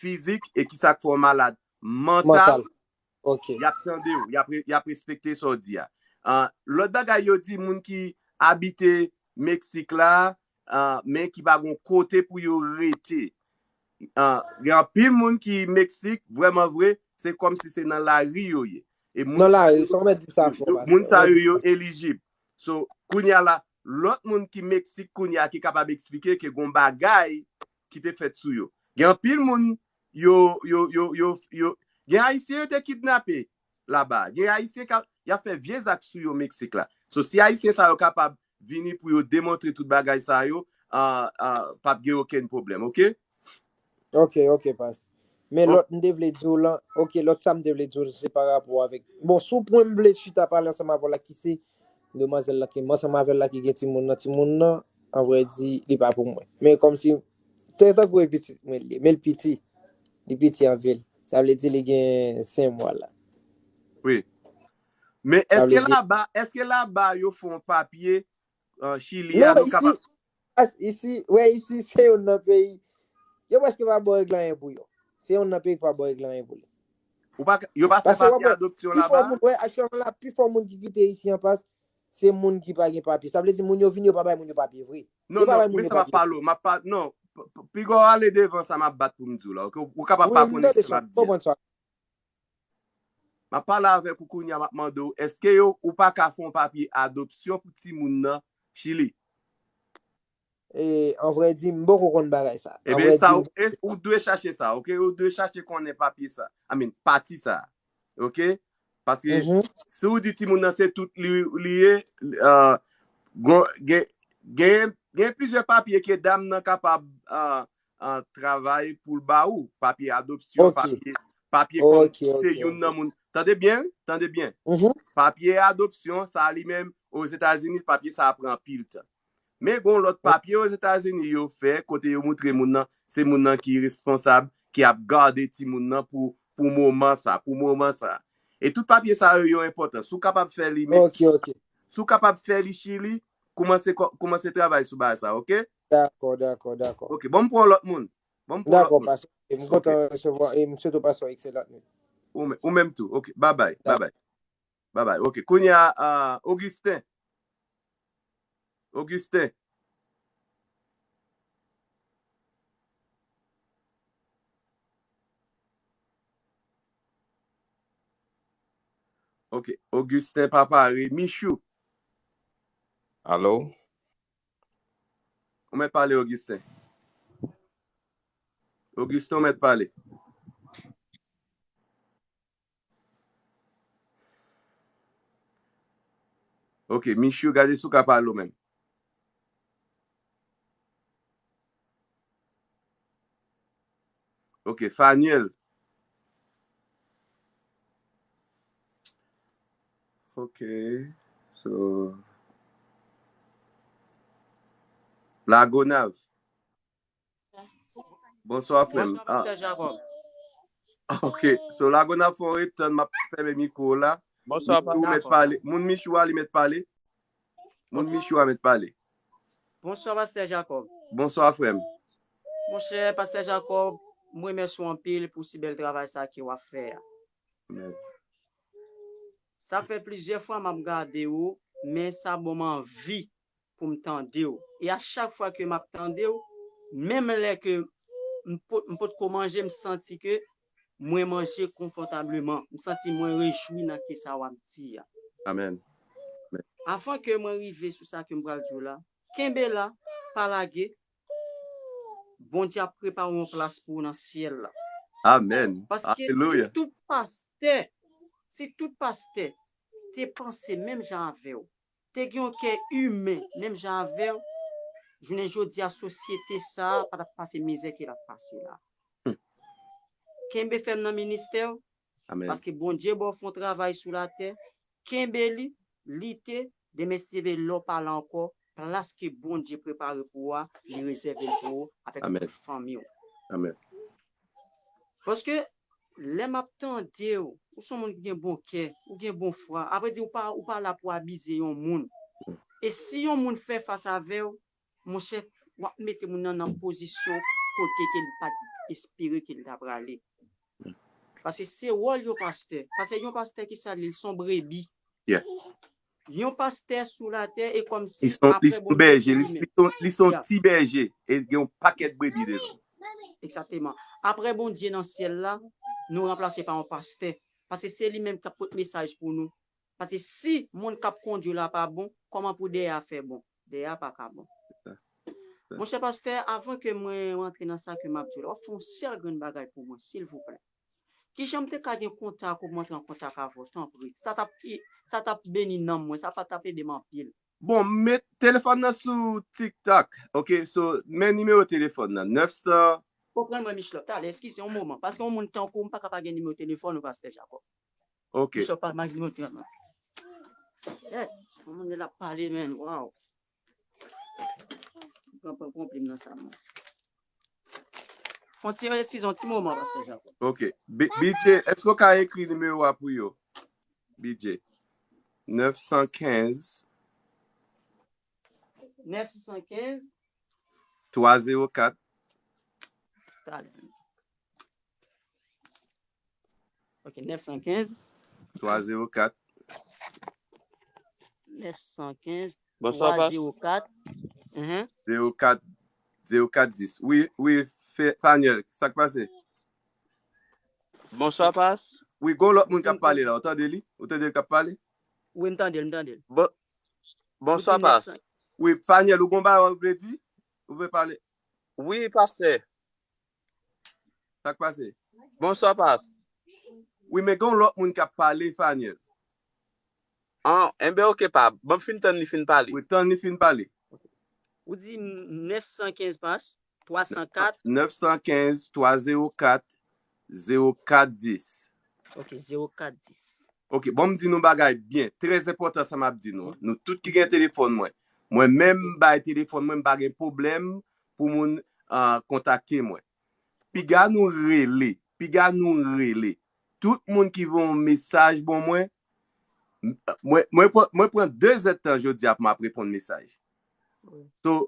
fizik e ki sa k fè w malad mantal, Mantal. Ok. y ap tande w, y ap re- y ap respekte sa w di a. Ah, lòt bagay yo di moun ki abite Meksik la, ah, men ki pa gon kote pou yo rete. Ah, gen anpil moun ki Meksik, vrèman vre, se kòmsi se nan lari yo ye. E moun Nan sa lari, yo, sa w mèt di sa yo- fò, yo- paske moun sa yo, yo elijib. So, kounye a la, lòt moun ki Meksik kounye a ki kapab eksplike ke gon bagay ki te fèt sou yo. Gen anpil moun yo, yo, yo, yo, yo, gen Ayisyen yo te kidnape laba. Gen Ayisyen ka, y ap fè vye zak sou yo Meksik la. So, si Ayisyen sa yo kapab vini pou yo demontre tout bagay sa yo, ah, ah, p ap gen okenn pwoblèm, ok? Ok, ok, pas. Men Bon. lòt m te vle di w lan, ok, lòt sa m te vle di w se pa rapò avèk, bon, sou pwen m vle chita pale ansanm avè w la ki se demwazèl la ki, m ansanm avè l la ki gen timoun nan, timoun nan, an vrè di, li pa pou mwen. Men kòmsi, te tankou e pitit mwen li ye, men l piti, li piti anpil. Sa vle di li gen senk mwa la. Wi. Men Sa vle èske di laba, èske laba yo fè yon papye, euh, Chili a, Non, nou isi, kapab as- isi, wè, isi, se youn nan peyi, yo prèske pa ba w règleman pou yo. Se youn nan peyi ki pa ba w règleman pou li. Ou pa, yo pa fè Paske w papye wè, adopsyon pi fò laba? moun, wè, aktyèlman la, pi fò moun ki kite isi an pas, se moun ki pa gen papye. Sa vle di moun yo vini, yo pa bay moun yo papye vre. Non, Yo pa non, bay moun men yo sa m ap papye. pale w, m ap pa, non, p- p- piga w ale devan sa m ap bat pou m di w la, ok? Ou kapab Wi, pa m konnen tande sa m sa, ap m di a. konprann sa. M ap pale avèk ou kounye a, m ap mande w, èske yo, ou pa ka fè yon papye adopsyon pou timoun nan Chili? E, an vrè di, m poko konn bagay sa. An Ebyen, vrè sa di, ou, e, ou dwe chache sa, ok? Ou dwe chache konnen papye sa. I mean, pati sa. Ok? Paske Mhm. si w di timoun nan se tout li, li ye, euh, gon- gen, gen, gen plizyè papye ke dam nan kapab, euh, euh, travay pou l ba ou. Papye adopsyon, Ok. papye, papye kòm Ok, se ok, youn ok. nan moun. Tande byen, tande byen. Mhm. Papye adopsyon, sa li menm, Ozetazini, papye sa a pran anpil tan. Men gon lòt papye Ozetazini yo fè, kote yo moutre moun nan, se moun nan ki responsab, ki ap gade timoun nan pou, pou moman sa, pou moman sa. E tout papye sa yo, yo enpòtan. Si w kapab fè li Meksik, Ok, ok. si w kapab fè li Chili, kòmanse kò- kòmanse travay sou bagay sa, ok? Dakò, dakò, dakò. Ok, bon, m pran lòt moun. Bon, m pran lòt Dakò, moun. pastè. M Ok. kontan resevwa, e m swete w pase yon ekselan nwit. Ou men- ou menm tou. Ok, babay, Dakò. babay. Babay. Ok, kounye a, ah, Augustin. Augustin. Ok, Augustin pa pare. Michou. Alo? Ou mèt pale, Augustin. Augustin, ou mèt pale. Ok, Michou, gade si w ka pale w menm. Ok, Faniel. Ok, so, Lagonav. Bonswa, frè m. Bonswa, Pastè Jacob. Ok, so, Lagonav, fò w ret tann, m ap fèmen mikwo w la. Bonswa, Michou mèt pale. Moun Michou a, li mèt pale. Moun Michou a mèt pale. Bonswa, Pastè Jacob. Bonswa, frè m. Monchè, Pastè Jacob, m remèsye w anpil pou si bèl travay sa ke w ap fè a. Amèn. Sa fè plizyè fwa m ap gade w, men sa ban m anvi pou m tande w. E a chak fwa ke m ap tande w, menm lè ke m pot, m potko manje, m santi ke mwen manje konfòtableman. M santi mwen rejwi nan ke sa w ap di a. Amèn. Amèn. Avan ke mwen rive sou sa ke m pral di w la, kenbe la, pa lage. Bondye ap prepare yon plas pou ou nan syèl la. Amèn. Paske si tout pastè, si tout pastè te panse menm jan avè w, te gen yon kè imen menm jan avè w, jounen jodi a, sosyete sa a pa t ap pase mizè ke l ap pase la. Kenbe fèm nan ministè w, paske Bondye ba w fè yon travay sou latè. Kenbe li, lite, demen si Dye vle lè w pa la ankò, plas ke Bondye prepare pou ou a, li rezève l pou ou avèk tout fanmi w. Amèn. Paske lè m ap tande w, ou se yon moun ki gen bon kè, ou gen bon fwa. Apre di, ou pa, ou pa la pou abize yon moun. E si yon moun fè fas avè w, monchè, w ap mete moun nan nan pozisyon kote ke li pa t espere ke li ta prale. Paske se wòl yon pastè. Paske yon pastè ki sa li, li se yon brebi. Yon pastè sou latè e kòmsi li se yon bèje, li se yon ti bèje e gen yon pakèt brebi devan. Egzakteman. Apre Bondye nan syèl la, nou ranplase pa yon pastè. Paske se li menm k ap pote mesaj pou nou. Paske si moun k ap kondui la pa bon, kòman pou dèyè a fè bon? Dèyè a pa ka bon. Monchè pastè, avan ke mwen rantre nan sa ke m ap di w la, w ap fè yon sèl grenn bagay pou mwen, silvouplè. Kijan m te ka gen kontak ou pou m antre an kontak avè w, tanpri? Sa t ap, sa t ap beni nanm mwen, sa pa t ap ede m anpil. Bon, m met telefòn nan sou TikTok. Ok, so, men nimewo telefòn nan, nèf san. Konprann mwen, Michlòp, talè, eskize yon moman, paske yon moun tankou w, m pa ka pa gen nimewo telefòn ou, pastè Jacob. Ok. Michlòp pa mal nimewo telefòn nan. Eh, yon moun la pale, men, waw. Pran, pran, pran plim nan sa, mwen. Fon ti, eskize yon ti moman, pastè Jacob. Ok. B-, BJ, èske w ka ekri nimewo a pou yo? BJ. Nèf san kenz. Nèf san kenz. Twa zewo kat. Talè. Ok, nèf san kenz. Twa zewo kat. Nèf san kenz. Bonswa, twa zewo kat. Zewo kat, zewo kat dis. Wi, wi, Fe-, Faniel, sa k pase? Bonswa, pas. Wi, gon lòt moun k ap pale la. Ou tande li? Ou tande l k ap pale? Wi, m tande l, m tande l. Bon, bonswa, pas. Wi, Faniel, ou gon bagay ou vle di? Ou vle pale? Wi, pastè. Sa k pase? Bonswa, pas. Wi, men gen yon lòt moun k ap pale, Faniel. An, enben, ok, pa. Ban m fin tann li fin pale. Wi, tann li fin pale. Ou di nèf san kenz, pas, twa san kat. Nèf san kenz, twa zewo kat, zewo kat dis. Ok, zewo kat dis. Ok, bon, m di nou bagay byen. Trè enpòtan sa m ap di nou an. Nou tout ki gen telefòn mwen. Mwen menm, m bay telefòn mwen, m pa gen pwoblèm pou moun, ah, kontakte mwen. Piga nou rele, piga nou rele. Tout moun ki voye yon mesaj ban mwen, mwen, mwen pran, mwen pran de zèdtan jodi a pou m ap reponn mesaj. So,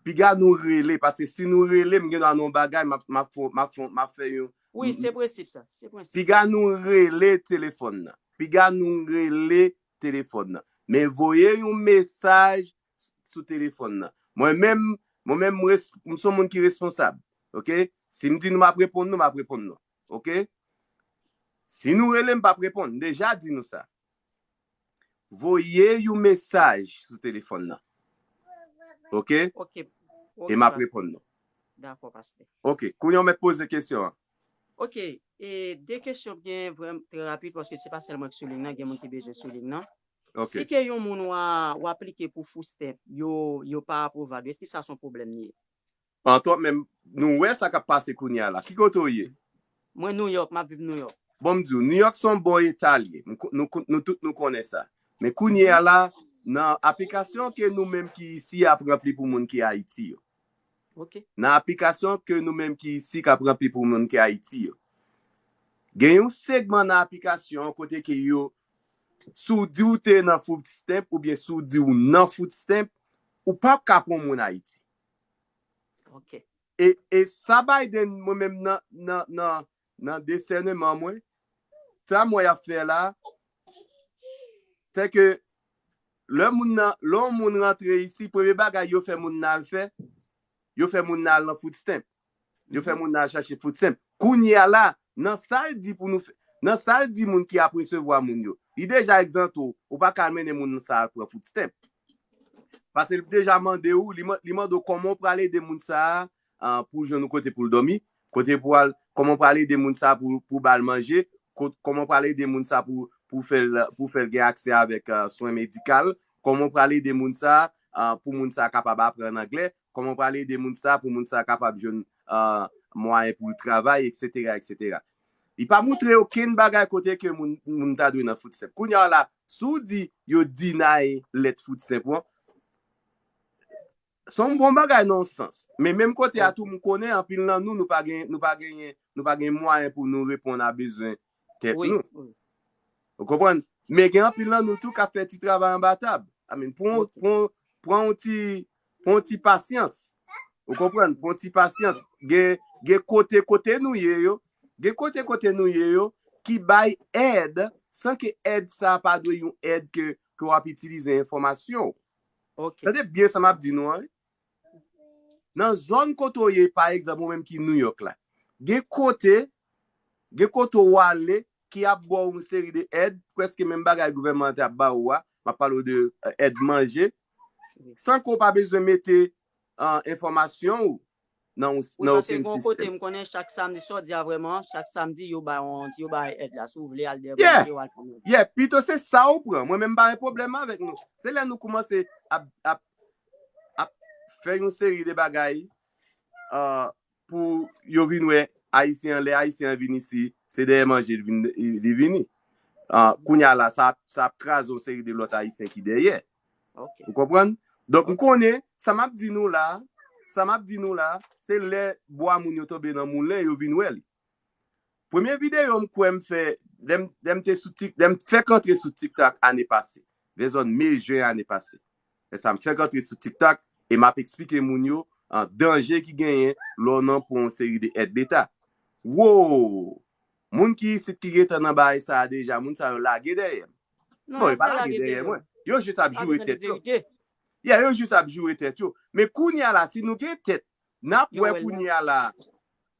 piga nou rele, paske si nou rele, m gen dwa nan yon bagay, m ap, m ap fè, m ap fè, m ap fè yon. Wi, se prensip sa, se prensip. Piga nou rele telefòn nan. Piga nou rele telefòn nan. Men voye yon mesaj sou telefòn nan. Mwen menm, mwen menm, m res-, m se yon moun ki responsab. Ok? Si m di nou m ap reponn nou, m ap reponn nou. Ok? Si nou rele m, m p ap reponn. M deja di nou sa. Voye yon mesaj sou telefòn nan. Ok? Ok. E m ap reponn nou. Dakò, pastè. Ok. Kounye a w mèt poze kesyon an. Ok. E de kesyon byen vrèman trè rapid, paske se pa sèl mwen ki sou liy nan, gen moun ki bezwen sou liy nan. Ok. Si ke yon moun w a, w aplike pou food stamp, yo, yo pa apwouve l, èske sa se yon pwoblèm li ye? Antò menm, nou wè sa k ap pase kounye a la. Ki kote w ye? Mwen New York, m ap viv New York. Bon, m di w, New York se yon bon eta l ye. M ko- Nou, ko- nou tout nou konnen sa. Men kounye a la, nan aplikasyon ke nou menm ki isi ap ranpli pou moun ki Ayiti yo. Ok. Nan aplikasyon ke nou menm ki isi k ap ranpli pou moun ki Ayiti yo. Gen yon segman nan aplikasyon kote ke yo, si w di w te nan food stamp oubyen si w di w nan food stamp, ou p ap ka pran moun Ayiti. Ok. E, e sa Biden, mwen menm nan, nan, nan, nan disèneman mwen, sa mwen ap fè la, se ke lè moun nan, lè yon moun rantre isi, premye bagay yo fè moun nan al fè, yo fè moun nan al nan food stamp. Yo fè moun nan al chache food stamp. Kounye a la, nan sa l di pou nou fè, nan sa l di moun ki ap resevwa moun yo, li deja egzante w, ou pa ka al mennen moun sa al pran food stamp. Paske li deja mande w, li, man- li mande w kòman w pral ede moun sa a, ah, pou jwenn yon kote pou l dòmi, kote pou al, kòman w pral ede moun sa a pou, pou ba l manje, ko- kòman w pral ede moun sa a pou, pou fè l, pou fè l gen aksè avèk, ah, swen medikal, kòman w pral ede moun sa a, ah, pou moun sa a kapab aprann anglè, kòman w pral ede moun sa a pou moun sa a kapab jwenn, ah, mwayen pou l travay, etsetera, etsetera. Li pa montre okenn bagay kote ke moun, moun ta dwe nan food stamp. Kounye a la, si w di yo deny lèt food stamp ou an, se yon bon bagay nan yon sans. Men menm kote a tou, m konnen anpil nan nou, nou pa gen, nou pa genyen, nou pa gen mwayen pou nou reponn a bezwen tèt Wi, nou. Wi. Ou konprann? Men gen anpil nan nou tou k ap fè ti travay anba tab. I mean, pran, Ok. pran, pran yon ti, pran yon ti pasyans. Ou konprann? Pran yon ti pasyans. Gen, gen kote, kote nou ye yo, gen kote, kote nou ye yo, ki bay èd, san ke èd sa a pa dwe yon èd ke, ke w ap itilize enfòmasyon w. Ok. Tande byen sa m ap di nou an, wi. Nan zòn kote w ye, pa egzanp, ou menm ki New York la, gen kote, gen kote w ale ki ap ba w yon seri de èd, prèske menm bagay gouvènman an te ap ba ou a, m ap pale w de, eh, èd manje, san ke w pa bezwen mete, ah, enfòmasyon w nan yon, Wi, nan paske okenn gen yon kote sistèm. M konnen chak samdi, sa w di a vrèman, chak samdi yo bay yon, yo bay èd la. Si w vle al dèyè Yeah. bò yo al pran. Yeah, pito se sa ou pran. Mwen menm pa gen pwoblèm avèk nou. Se lè nou kòmanse ap, ap, ap fè yon seri de bagay, ah, pou yo vin wè Ayisyen an, lè Ayisyen an vin isi, se dèyè manje li vin, li vini. Ah, kounye a la, sa, sa ap kraze yon seri de lòt Ayisyen ki dèyè. Ok. Ou konprann? Donk, m konnen, sa m ap di nou la, sa m ap di nou la, se lè bwa moun yo tonbe nan moulen, yo vin wè li. Premye videyo m kwè m fè, lè m, lè m te sou Tik, lè m fèk antre sou TikTok ane pase, vè zòn me, jen ane pase. Lè sa m fèk antre sou TikTok, e m ap eksplike moun yo, ah, danje ki genyen lè w nan pran yon seri de èd leta. Wow! Moun ki isit ki gentan nan bagay sa a deja, moun sa yo lage dèyè m. Non, Bon, yo yo pa pa lage lage dèyè dèyè. Mwen. Yo jis ap Pa joure bezwen di tèt yo. verite. Yeah, yo jis ap joure tèt yo. Men kounye a la, si nou gen tèt, n ap Yo wè wè l. Kounye a la.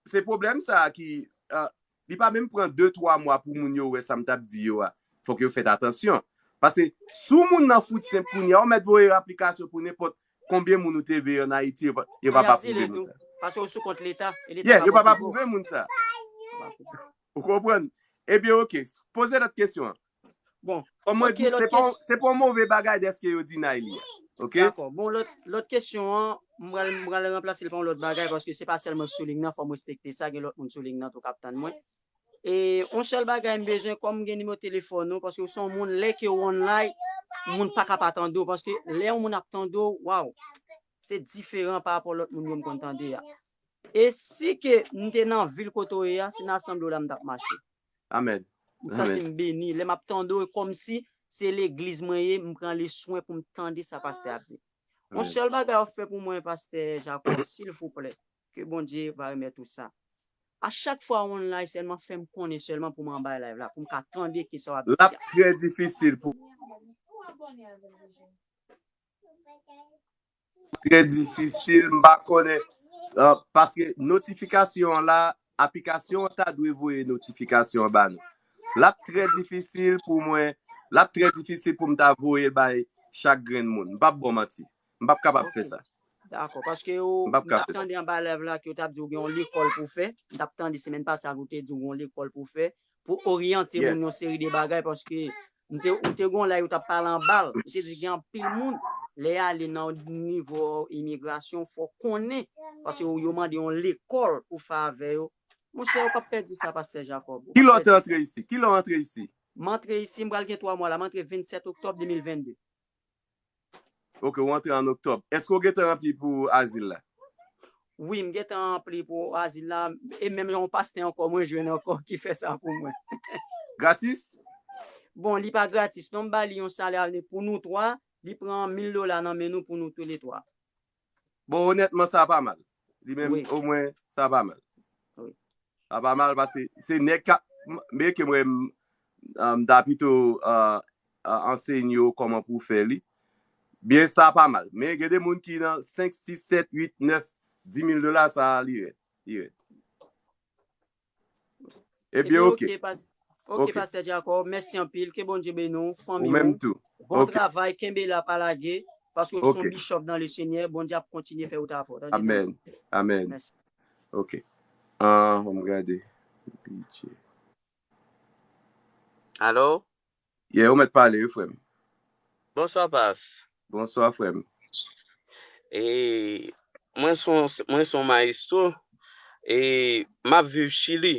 Se pwoblèm sa a ki, ah, li pa menm pran de, twa mwa pou moun yo wè sa m t ap di yo a. Fòk yo fèt atansyon. Paske si w moun nan food stamp kounye a, ou mèt voye aplikasyon pou nenpòt konbyen moun ou te veye an Ayiti, yo pa, yo pa, pa pwouve moun sa. Paske ou sou kont leta. E leta Yeah, pa yo pa, pa pwouve. Pwouve moun sa. Ou konprann? Ebyen, ok. Poze lòt kesyon an. Bon, Kòm mwen ok, di, lòt se pa, kes- se pa yon move bagay dèske yo deny li a. Ok? Dakò. Bon, lòt, lòt kesyon an, m pral, m pral ranplase l pa yon lòt bagay, paske se pa sèlman sou liy nan, fò m respekte sa, gen lòt moun sou liy nan tou k ap tann mwen. E yon sèl bagay m bezwen, kòm m gen nimewo telefòn ou, paske ou se yon moun, lè ke ou online, moun pa ka pa tande w, paske lè yon moun ap tande w, waw, se diferan pa rapò lòt moun yo m konn tande a. E si ke m te nan vil kote w ye a, se nan asanble w la m t ap mache. Amèn. M santi m beni. Lè m ap tande w, e kòmsi se legliz mwen ye, m pran le swen pou m tande sa pastè ap di. Yon Amèn. Sèl bagay w ap fè pou mwen, pastè Jacob, silvouplè, ke Bondye va remèt ou sa. A chak fwa w online sèlman, fè m konnen sèlman pou m anba live la, pou m ka tande ki sa w ap di L ap a. Trè difisil pou Trè difisil, m pa konnen, ah, paske notifikasyon an la, aplikasyon an ta dwe voye notifikasyon an ba nou. L ap trè difisil pou mwen, l ap trè difisil pou m ta voye l bay chak grenn moun. M p ap ba w manti. M p ap kapab fè Ok. Sa. Dakò, paske ou, M p ap m t ap kapab fè sa. Tande anba live la ke w t ap di w gen yon lekòl pou fè. M t ap tande semèn pase a, ou te di w gen yon lekòl pou fè, pou oryante Yes. Moun yon seri de bagay, paske M te, ou te gon lay ou t ap pale anba l. Ou te di gen anpil moun, lè y ale nan nivo imigrasyon, fò konnen. Paske yo, yo mande yon lekòl pou fè avè yo. Monchè, ou p ap pèdi sa, Pastè Jacob. Ou p ap pèdi sa. Ki lè w te antre isi? Ki lè w antre isi? M antre isi, m pral gen twa mwa la. M antre vennsèt oktòb de mil vennde. Ok, ou antre an oktòb. Èske w gentan ranpli pou azil la? Wi, m gentan ranpli pou azil la. E menm yon pastè ankò, mwen jwenn ankò ki fè sa pou mwen. Gratis? Bon, li pa gratis. Non, m ba li yon salè pou nou twa. Li pran mil dola nan men nou pou nou toulètwa. Bon, onètman, sa pa mal. Li menm, wi, omwen, sa pa mal. Wi. Sa pa mal, paske se nèg k ap, m, men ke mwen, m, m ta pito, euh, euh, ansenye w kòman pou w fè li. Byen, sa pa mal. Men gen de moun ki nan senk, sis, sèt, uit, nèf, dis mil dola, sa li rèd. Li rèd. Ebyen, ok. Ok, pas-, ok, ok. Pastè Jacob, mèsi anpil. Ke Bondye beni w, fanmi w. Ou menm tou. Bon travay, kenbe la, pa lage, paske w se yon bishop dans le Seigneur. Bondye ap kontinye fè wout avè w. Tande sa? Amèn. Amèn. Mèsi. Ok. Ah, ann gade. Pitié. Alo? Yeah, ou mèt pale, wi, frè m. Bonswa, Pas. Bonswa, frè m. E, mwen se yon, mwen se yon mayestwo. E, m ap viv Chili.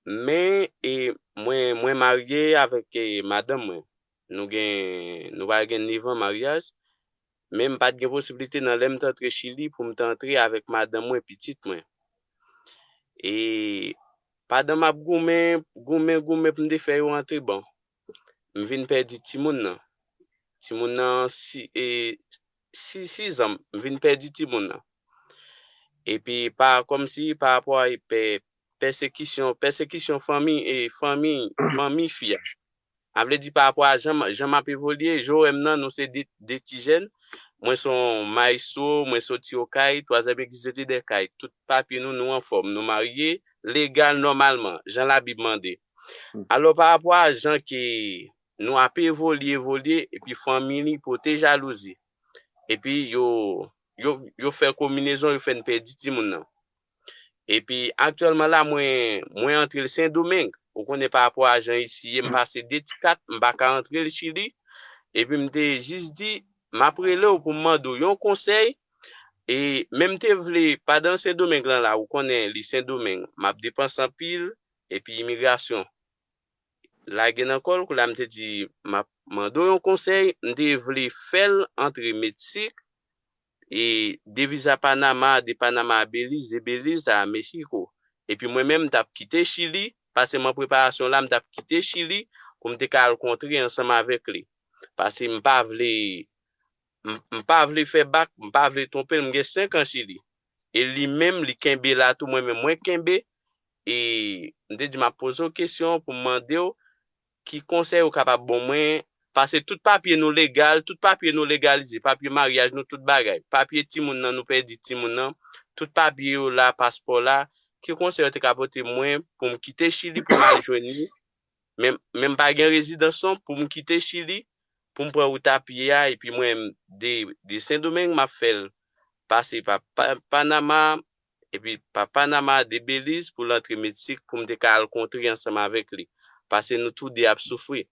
Men, e, mwen, mwen marye avèk, e, madanm mwen. Nou gen, nou pral gen nèf an maryaj. Men m pa t gen posiblite nan lè m t antre Chili pou m t antre avèk madanm mwen, pitit mwen. E pandan m ap goumen, goumen, goumen pou m te fè yo antre, bon, m vin pèdi timoun nan. Timoun nan si, e, si, sizan, m vin pèdi timoun nan. Epi, pa, kòmsi pa rapò a pè-, pèsekisyon, pèsekisyon fanmi, e fanmi, fanmi fi a. A vle di, pa rapò a jan, jan m ap evolye, jan w wè m nan, nou se de, de ti jèn. Mwen se yon mayestwo, mwen soti Okay, twazyèm legliz de Dèkay. Tout papye nou, nou anfòm, nou marye, legal, nòmalman, jan Labib mande. Alò, pa rapò a jan ke nou ap evolye, evolye, epi fanmi li pote jalouzi. Epi yo, yo, yo fè konbinezon, yo fè n pèdi timoun nan. Epi aktyèlman la, mwen, mwen antre Sendomeng. Ou konnen pa rapò a jan isi ye, m pase de ti kat, m pa ka antre Chili. Epi m te jis di, m ap rele w pou m mande w yon konsèy. E men m te vle, pandan Sendomeng lan la, ou konnen li Sendomeng, m ap depanse anpil, epi imigrasyon lage nan kò l, kounye a m te di, m ap mande w yon konsèy, m te vle fè l antre Meksik, e de viza Panama, de Panama a Beliz, de Beliz a Meksiko. Epi mwen menm, m t ap kite Chili, paske m an preparasyon la, m t ap kite Chili pou m te ka al kontre ansanm avèk li. Paske m pa vle, m, m pa vle fè bak, m pa vle twonpe l, m gen senk an Chili. E li menm, li kenbe la tou, mwen menm, mwen kenbe. E m te di, m ap poze w kesyon pou m mande w ki konsèy ou kapab ban mwen, paske tout papye nou legal, tout papye nou legalize, papye maryaj nou, tout bagay. Papye timoun nan, nou pèdi timoun nan, tout papye yo la, paspò la. Ki konsèy ou te ka pote mwen pou m kite Chili pou m al jwenn li? Men, men m pa gen rezidans non pou m kite Chili, pou m pran wout a pye a, epi mwen, de, de Sendomeng, m ap fè l pase pa, pa Panama, epi pa Panama, de Beliz, pou l antre Meksik, pou m te ka al kontre ansanm avèk li. Paske nou tou de ap soufri.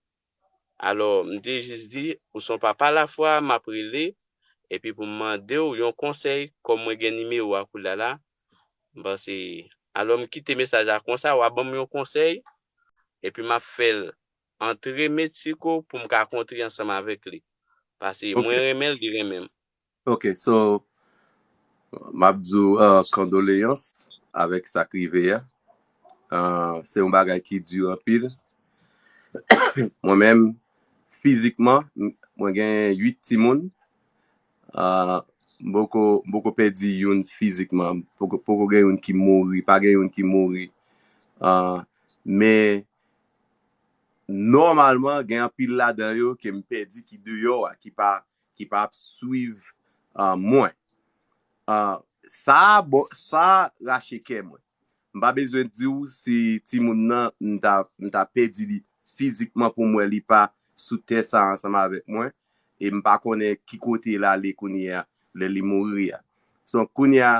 Alò, m te jis di, ou se yon papa lafwa, m ap rele, epi pou m mande w yon konsèy, kòm mwen gen nimewo a koulye a la, m panse, alò m kite mesaj la konsa, w a ban m yon konsèy, epi m ap fè l antre Meksiko pou m ka kontre ansanm avèk li. Paske mwen renmen l, li renmen m. Ok, so, m ap di w, uh, kondoleyans avèk sa k rive a. Uh, se yon bagay ki di anpil. Mwen menm, fizikman, m, mwen gen uit timoun. Uh, m poko, m poko pèdi youn fizikman. Poko, poko gen youn ki mouri, pa gen youn ki mouri. Uh, men, nòmalman, gen anpil ladan yo ke m pèdi ki deyò a, ki pa, ki pa ap swiv, uh, mwen. Uh, sa, bon, sa rache kè mwen. M pa bezwen di w si timoun nan, m ta, m ta pèdi li fizikman pou m wè li pa sou tè sa ansanm avèk mwen. E m pa konnen ki kote l ale kounye a, lè li mouri a. So, kounye a,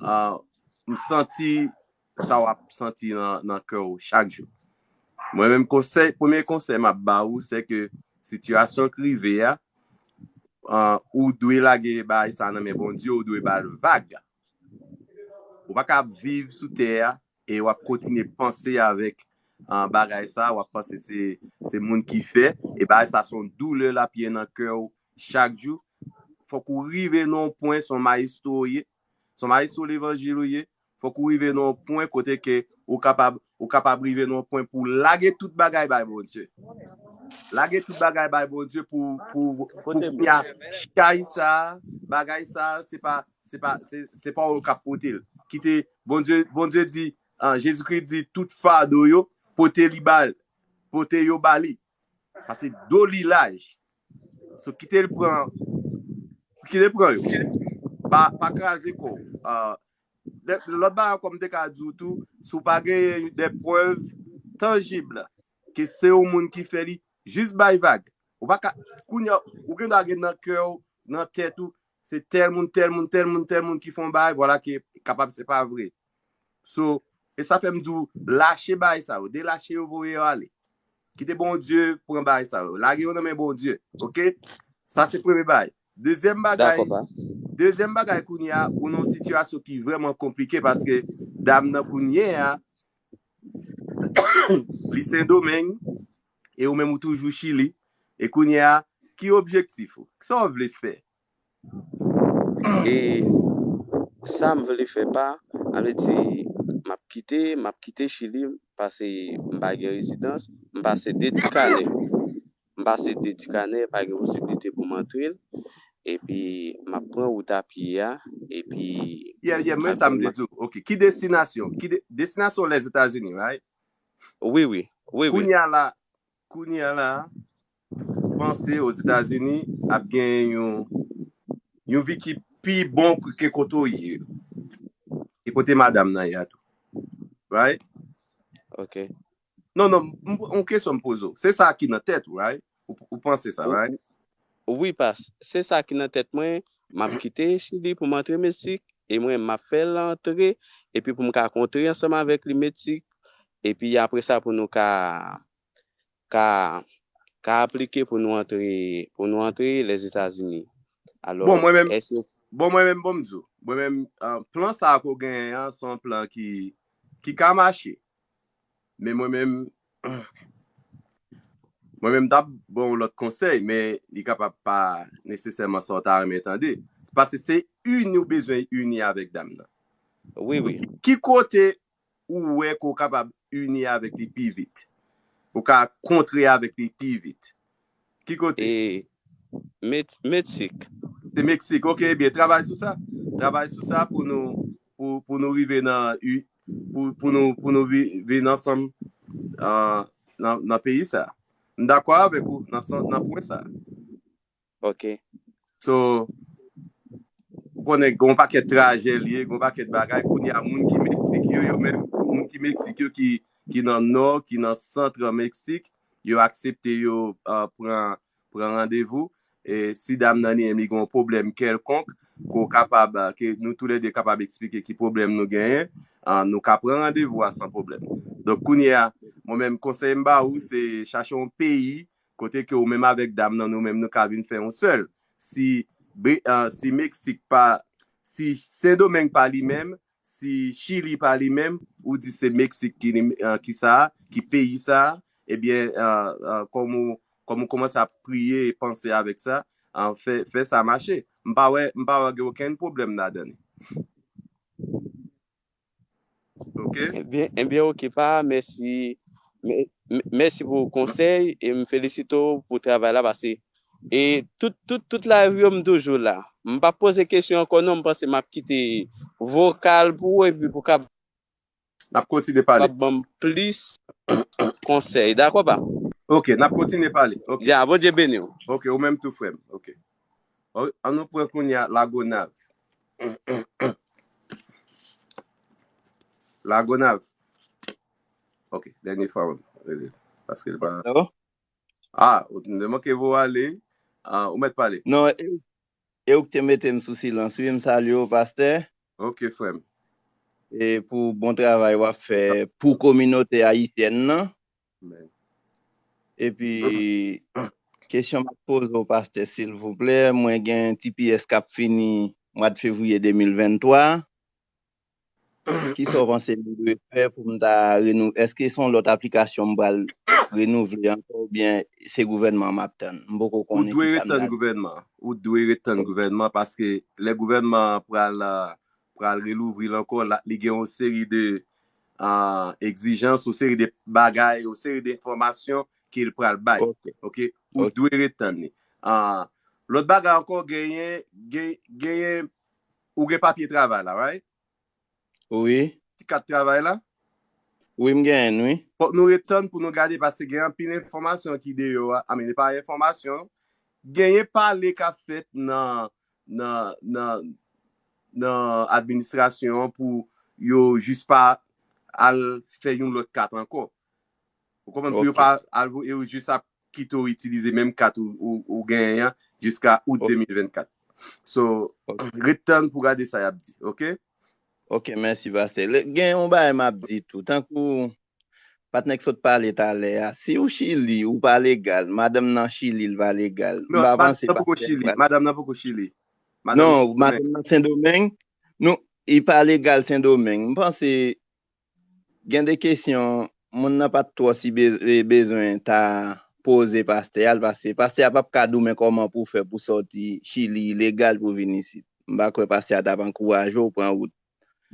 uh, m santi sa w ap santi nan, nan kè w chak jou. Mwen menm konsèy, premye konsèy m ap ba ou, se ke sitiyasyon k rive a, ah, ou dwe lage bagay sa nan men Bondye, ou dwe ba l vag. Ou pa ka ap viv sou tè a e w ap kontinye panse avèk, ah, bagay sa, w ap panse se, se moun ki fè, e bagay sa se yon doulè l ap ye nan kè w chak jou. Fòk ou rive nan yon pwen, se yon mayestwo ou ye, se yon mayestwo levanjil ou ye, fòk ou rive nan yon pwen kote ke ou kapab, ou kapab rive nan yon pwen pou lage tout bagay bay Bondye. Lage tout bagay bay Bondye pou, pou, pou kounye a, chay sa, bagay sa, se pa, se pa, se, se pa ou k ap pote l. Kite Bondye, Bondye di, ah, Jezikri di, tout fado yo, pote li ba l, pote yo ba li. Paske do li laj. So, kite l pran, kite l pran yo. Pa, pa kraze kò w. Ah, lè, lòt bagay ankò m te ka di w tou, si w pa genyen de prèv tanjib ke se yon moun ki fè li, jis bay vag. Ou pa ka, kounye a, ou gen dwa gen nan kè w, nan tèt ou, se tèl moun, tèl moun, tèl moun, tèl moun ki fè yon bagay, vwala ke kapab se pa vre. So, e sa fè m di w, lache bagay sa yo, delache yo, voye yo ale. Kite Bondye pran bagay sa yo. Lage yo nan men Bondye, oke? Sa se premye bagay. Dezyèm bagay, dezyèm bagay kounye a, ou nan yon sitiyasyon ki vrèman konplike paske dam nan kounye a, li Sendomeng, e ou menm ou toujou Chili, e kounye a, ki objektif ou? Sa w vle fè? E sa m vle fè pa, sa vle di, m ap kite, m ap kite Chili, paske m pa gen rezidans, m pase de ti kanè. M pase de ti kanè, pa gen posiblite pou m antre l. Epi, m ap pran wout a pye a, epi... Yeah, yeah, men sa m vle di w. Ok, ki destinasyon? Ki de, destinasyon Lèzetazini, right? Wi, wi, wi, wi. Kounye a la, kounye a la, ou panse Ozetazini ap gen yon, yon vi ki pi bon ke kote w ye? E kote madanm nan ye a tou. Right? Ok. Non, non, m, m, yon kesyon m poze w. Se sa ki nan tèt ou, right? Ou, ou panse sa, right? Wi, pas. Se sa ki nan tèt mwen. M ap kite Chili pou m antre Meksik. E mwen, m ap fè l antre. Epi pou m ka kontre ansanm avèk li Meksik. Epi apre sa, pou nou ka, ka, ka aplike pou nou antre, pou nou antre Lèzetazini. Alò, Bon, mwen menm, èske... bon, mwen menm, bon, m di w. Mwen menm, ah, plan sa a ke w genyen an, se yon plan ki, ki ka mache. Men mwen menm, mwen menm, m t ap ba w lòt konsèy, men li kapab pa nesesèman sa w ta renmen tande. Paske se ini w bezwen ini avèk dam nan. Wi, wi. Ki kote ou wè ke w kapab ini avèk li pi vit? Ou ka kontre avèk li pi vit? Ki kote? E Met-, Meksik. Se Meksik. Ok, ebyen, travay sou sa. Travay sou sa pou nou, pou, pou nou rive nan, u-, pou, pou nou, pou nou vi-, vin ansanm, ah, nan, nan peyi sa. M dakò avèk ou nan, san- nan pwen sa. Ok. So, ou konnen gen yon pakèt trajè li ye, gen yon pakèt bagay. Kounye a, moun ki Meksik yo, yo menm, moun ki Meksik yo ki, ki nan nò, ki nan sant Meksik, yo aksepte yo, ah, pran, pran randevou. E si dam nan li menm li gen yon pwoblèm kèlkonk, ke w kapab, ah, ke nou toulède kapab eksplike ki pwoblèm nou genyen, ah, nou ka pran randevou a san pwoblèm. Donk, kounye a, mwen menm, konsèy m ba ou, se chache yon peyi kote ke ou menm avèk dam nan, nou menm, nou ka vin fè yon sèl. Si, Be- ah, si Meksik pa, si Sendomeng pa li menm, si Chili pa li menm, ou di se Meksik ki, li- ah, ki sa, ki peyi sa, ebyen, ah, ah, kòm ou, kòm ou kòmanse ap priye e panse avèk sa, ah, fè, fè sa mache. M pa wè, m pa wè gen okenn pwoblèm ladan li. Ok? Ebyen, ebyen, ok, pa, mèsi. Mè- mè- Mèsi pou konsèy e m felisite w pou travay la, paske e tout, tout, tout live yo, m toujou la. M p ap poze kesyon ankò non, m panse m ap kite vokal pou ou epi pou kab- N ap kontinye pale. kab ban m plis konsèy. Dakò pa? Ok, n ap kontinye pale. Ok. Ya, Bondye beni w. Ok, ou menm tou, frè m. Ok. O- An nou pran kounye a Lagonav. Lagonav. Ok, dènye fwa mwen rele. Paske l pa... Alo? Ah, ou te manke vo ale. Ah, ou mèt pale. Non, e, e ou ki te mete m sou silans, wi, m salye w, pastè. Ok, frè m. E pou bon travay w ap fè pou kominote ayisyèn nan. Epi, kesyon m ap poze w, pastè, silvouplè, mwen gen T P S k ap fini mwa de fevriye de mil venntwa. Kisa w panse m dwe fè pou m ta renou-, èske se yon lòt aplikasyon m pral renouvle ankò oubyen se gouvènman m ap tann? M poko konnen kisa m ta. Ou dwe ret tann gouvènman. Ou dwe ret tann gouvènman paske lè gouvènman an pral, ah, pral relouvri l ankò, la, li gen yon seri de, ah, egzijans, yon seri de bagay, yon seri de enfòmasyon ke l pral bay. Ok. Ok? Ou dwe ret tann li. Ah, lòt bagay ankò, genyen, gen-, genyen, ou gen papye travay la, right? Wi. Ti kat travay la? Wi, m genyen l, wi. Fòk nou ret tann pou nou gade, paske gen anpil enfòmasyon ki deyò a. I mean, pa enfòmasyon. Genyen pale k ap fèt nan, nan, nan, nan administrasyon an pou yo jis pa al fè yon lòt kat ankò. Ou konprann? Pou yo pa al, yo jis ap kite w itilize menm kat ou, ou, ou genyen an jiska out de mil vennkat. So, ret tann pou gade sa y ap di, ok? Ok, mèsi, pastè. Gen yon bagay m ap di tou. Tankou patnè k sot pale talè a, si w Chili, ou pa legal, madanm nan Chili, l pa legal. M pa panse pastè. Madanm nan poko Chili. Non, madanm nan Sendomeng. Nou, li pa legal Sendomeng. M panse gen de kesyon moun nan pa t twò si be-, e, bezwen ta poze pastè a, paske pastè a p ap ka di w men kòman pou w fè pou sòti Chili ilegal pou vin isit. M pa kwè pastè a t ap ankouraje w pran wout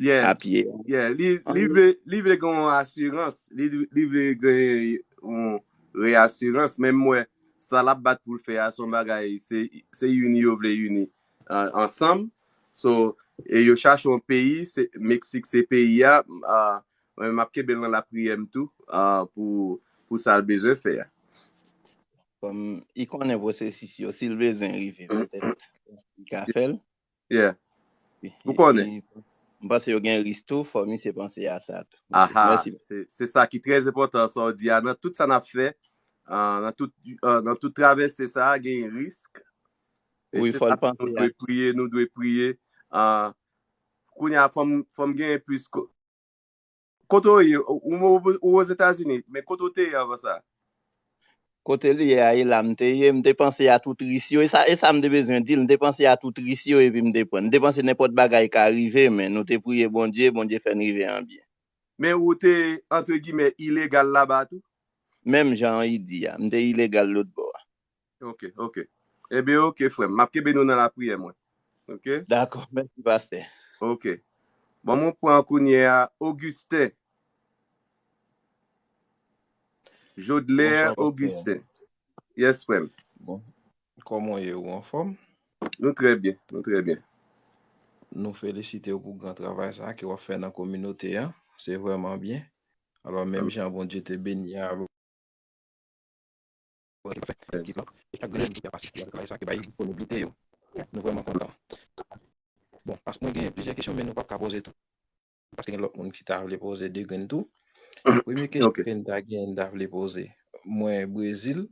a pye a. Yeah, li, li vle, li vle gen yon asirans, li, li vle gen yon reyasirans, men m wè sa l ap bat pou l fè a, se yon bagay, se, se ini yo vle ini, ah, ansanm. So, e yo chache yon peyi, se, Meksik se peyi a, ah, mwen m ap kenbe l nan lapriyè m tou, ah, pou, pou sa l bezwen fè a. Kòm li konnen pwosesis yo, si l bezwen rive, petèt, li ka fè l. Yeah. Ou konnen. M panse yo gen risk tou, fò misye panse a sa tou. Aha, se, se sa ki trè enpòtan, sa w di a. Nan tout sa n ap fè, ah, nan tout, ah, nan tout travèse sa a, gen risk. E wi, se fò l sa panse nou dwe priye, nou dwe priye. Ah, kounye a, fò m, fò m gen plis ko-, kote w ye? Ou, ou, ou Ozetazini, men kote w te ye anvan sa? Kote li ye a, e la m te ye, m te panse a tout risk yo. E sa, e sa m te bezwen di l, m te panse a tout risk yo epi m te pran. M te panse nenpòt bagay ka rive, men nou te priye Bondye, Bondye fè n rive an byen. Men ou te, antre gimè, ilegal laba tou? Menm jan li di a, m te ilegal lòt bò a. Ok, ok. Ebyen, ok, frè m. M ap kenbe nou nan lapriyè, mwen. Ok? Dakò, mèsi, pastè. Ok. Bon, mwen pran kounye a Augustin. Jodler Augustin. Yes, frè m. Bon. Kòman w ye, ou anfòm? Nou trè byen, nou trè byen. Nou felisite w pou gran travay sa a ke w ap fè nan kominote a. Se vrèman byen. Alò, menm jan Bondye te beni avè w, ki fè ekip lan, e chak grenn moun ki ap asiste a travay sa, ke bay disponiblite yo. Nou vrèman kontan. Bon, paske mwen gen plizyè kesyon, men nou p ap ka poze tout. Paske gen lòt moun ki ta vle poze de grenn tou. Premye kesyon ke m ta gen, m ta vle poze. Mwen Brezil,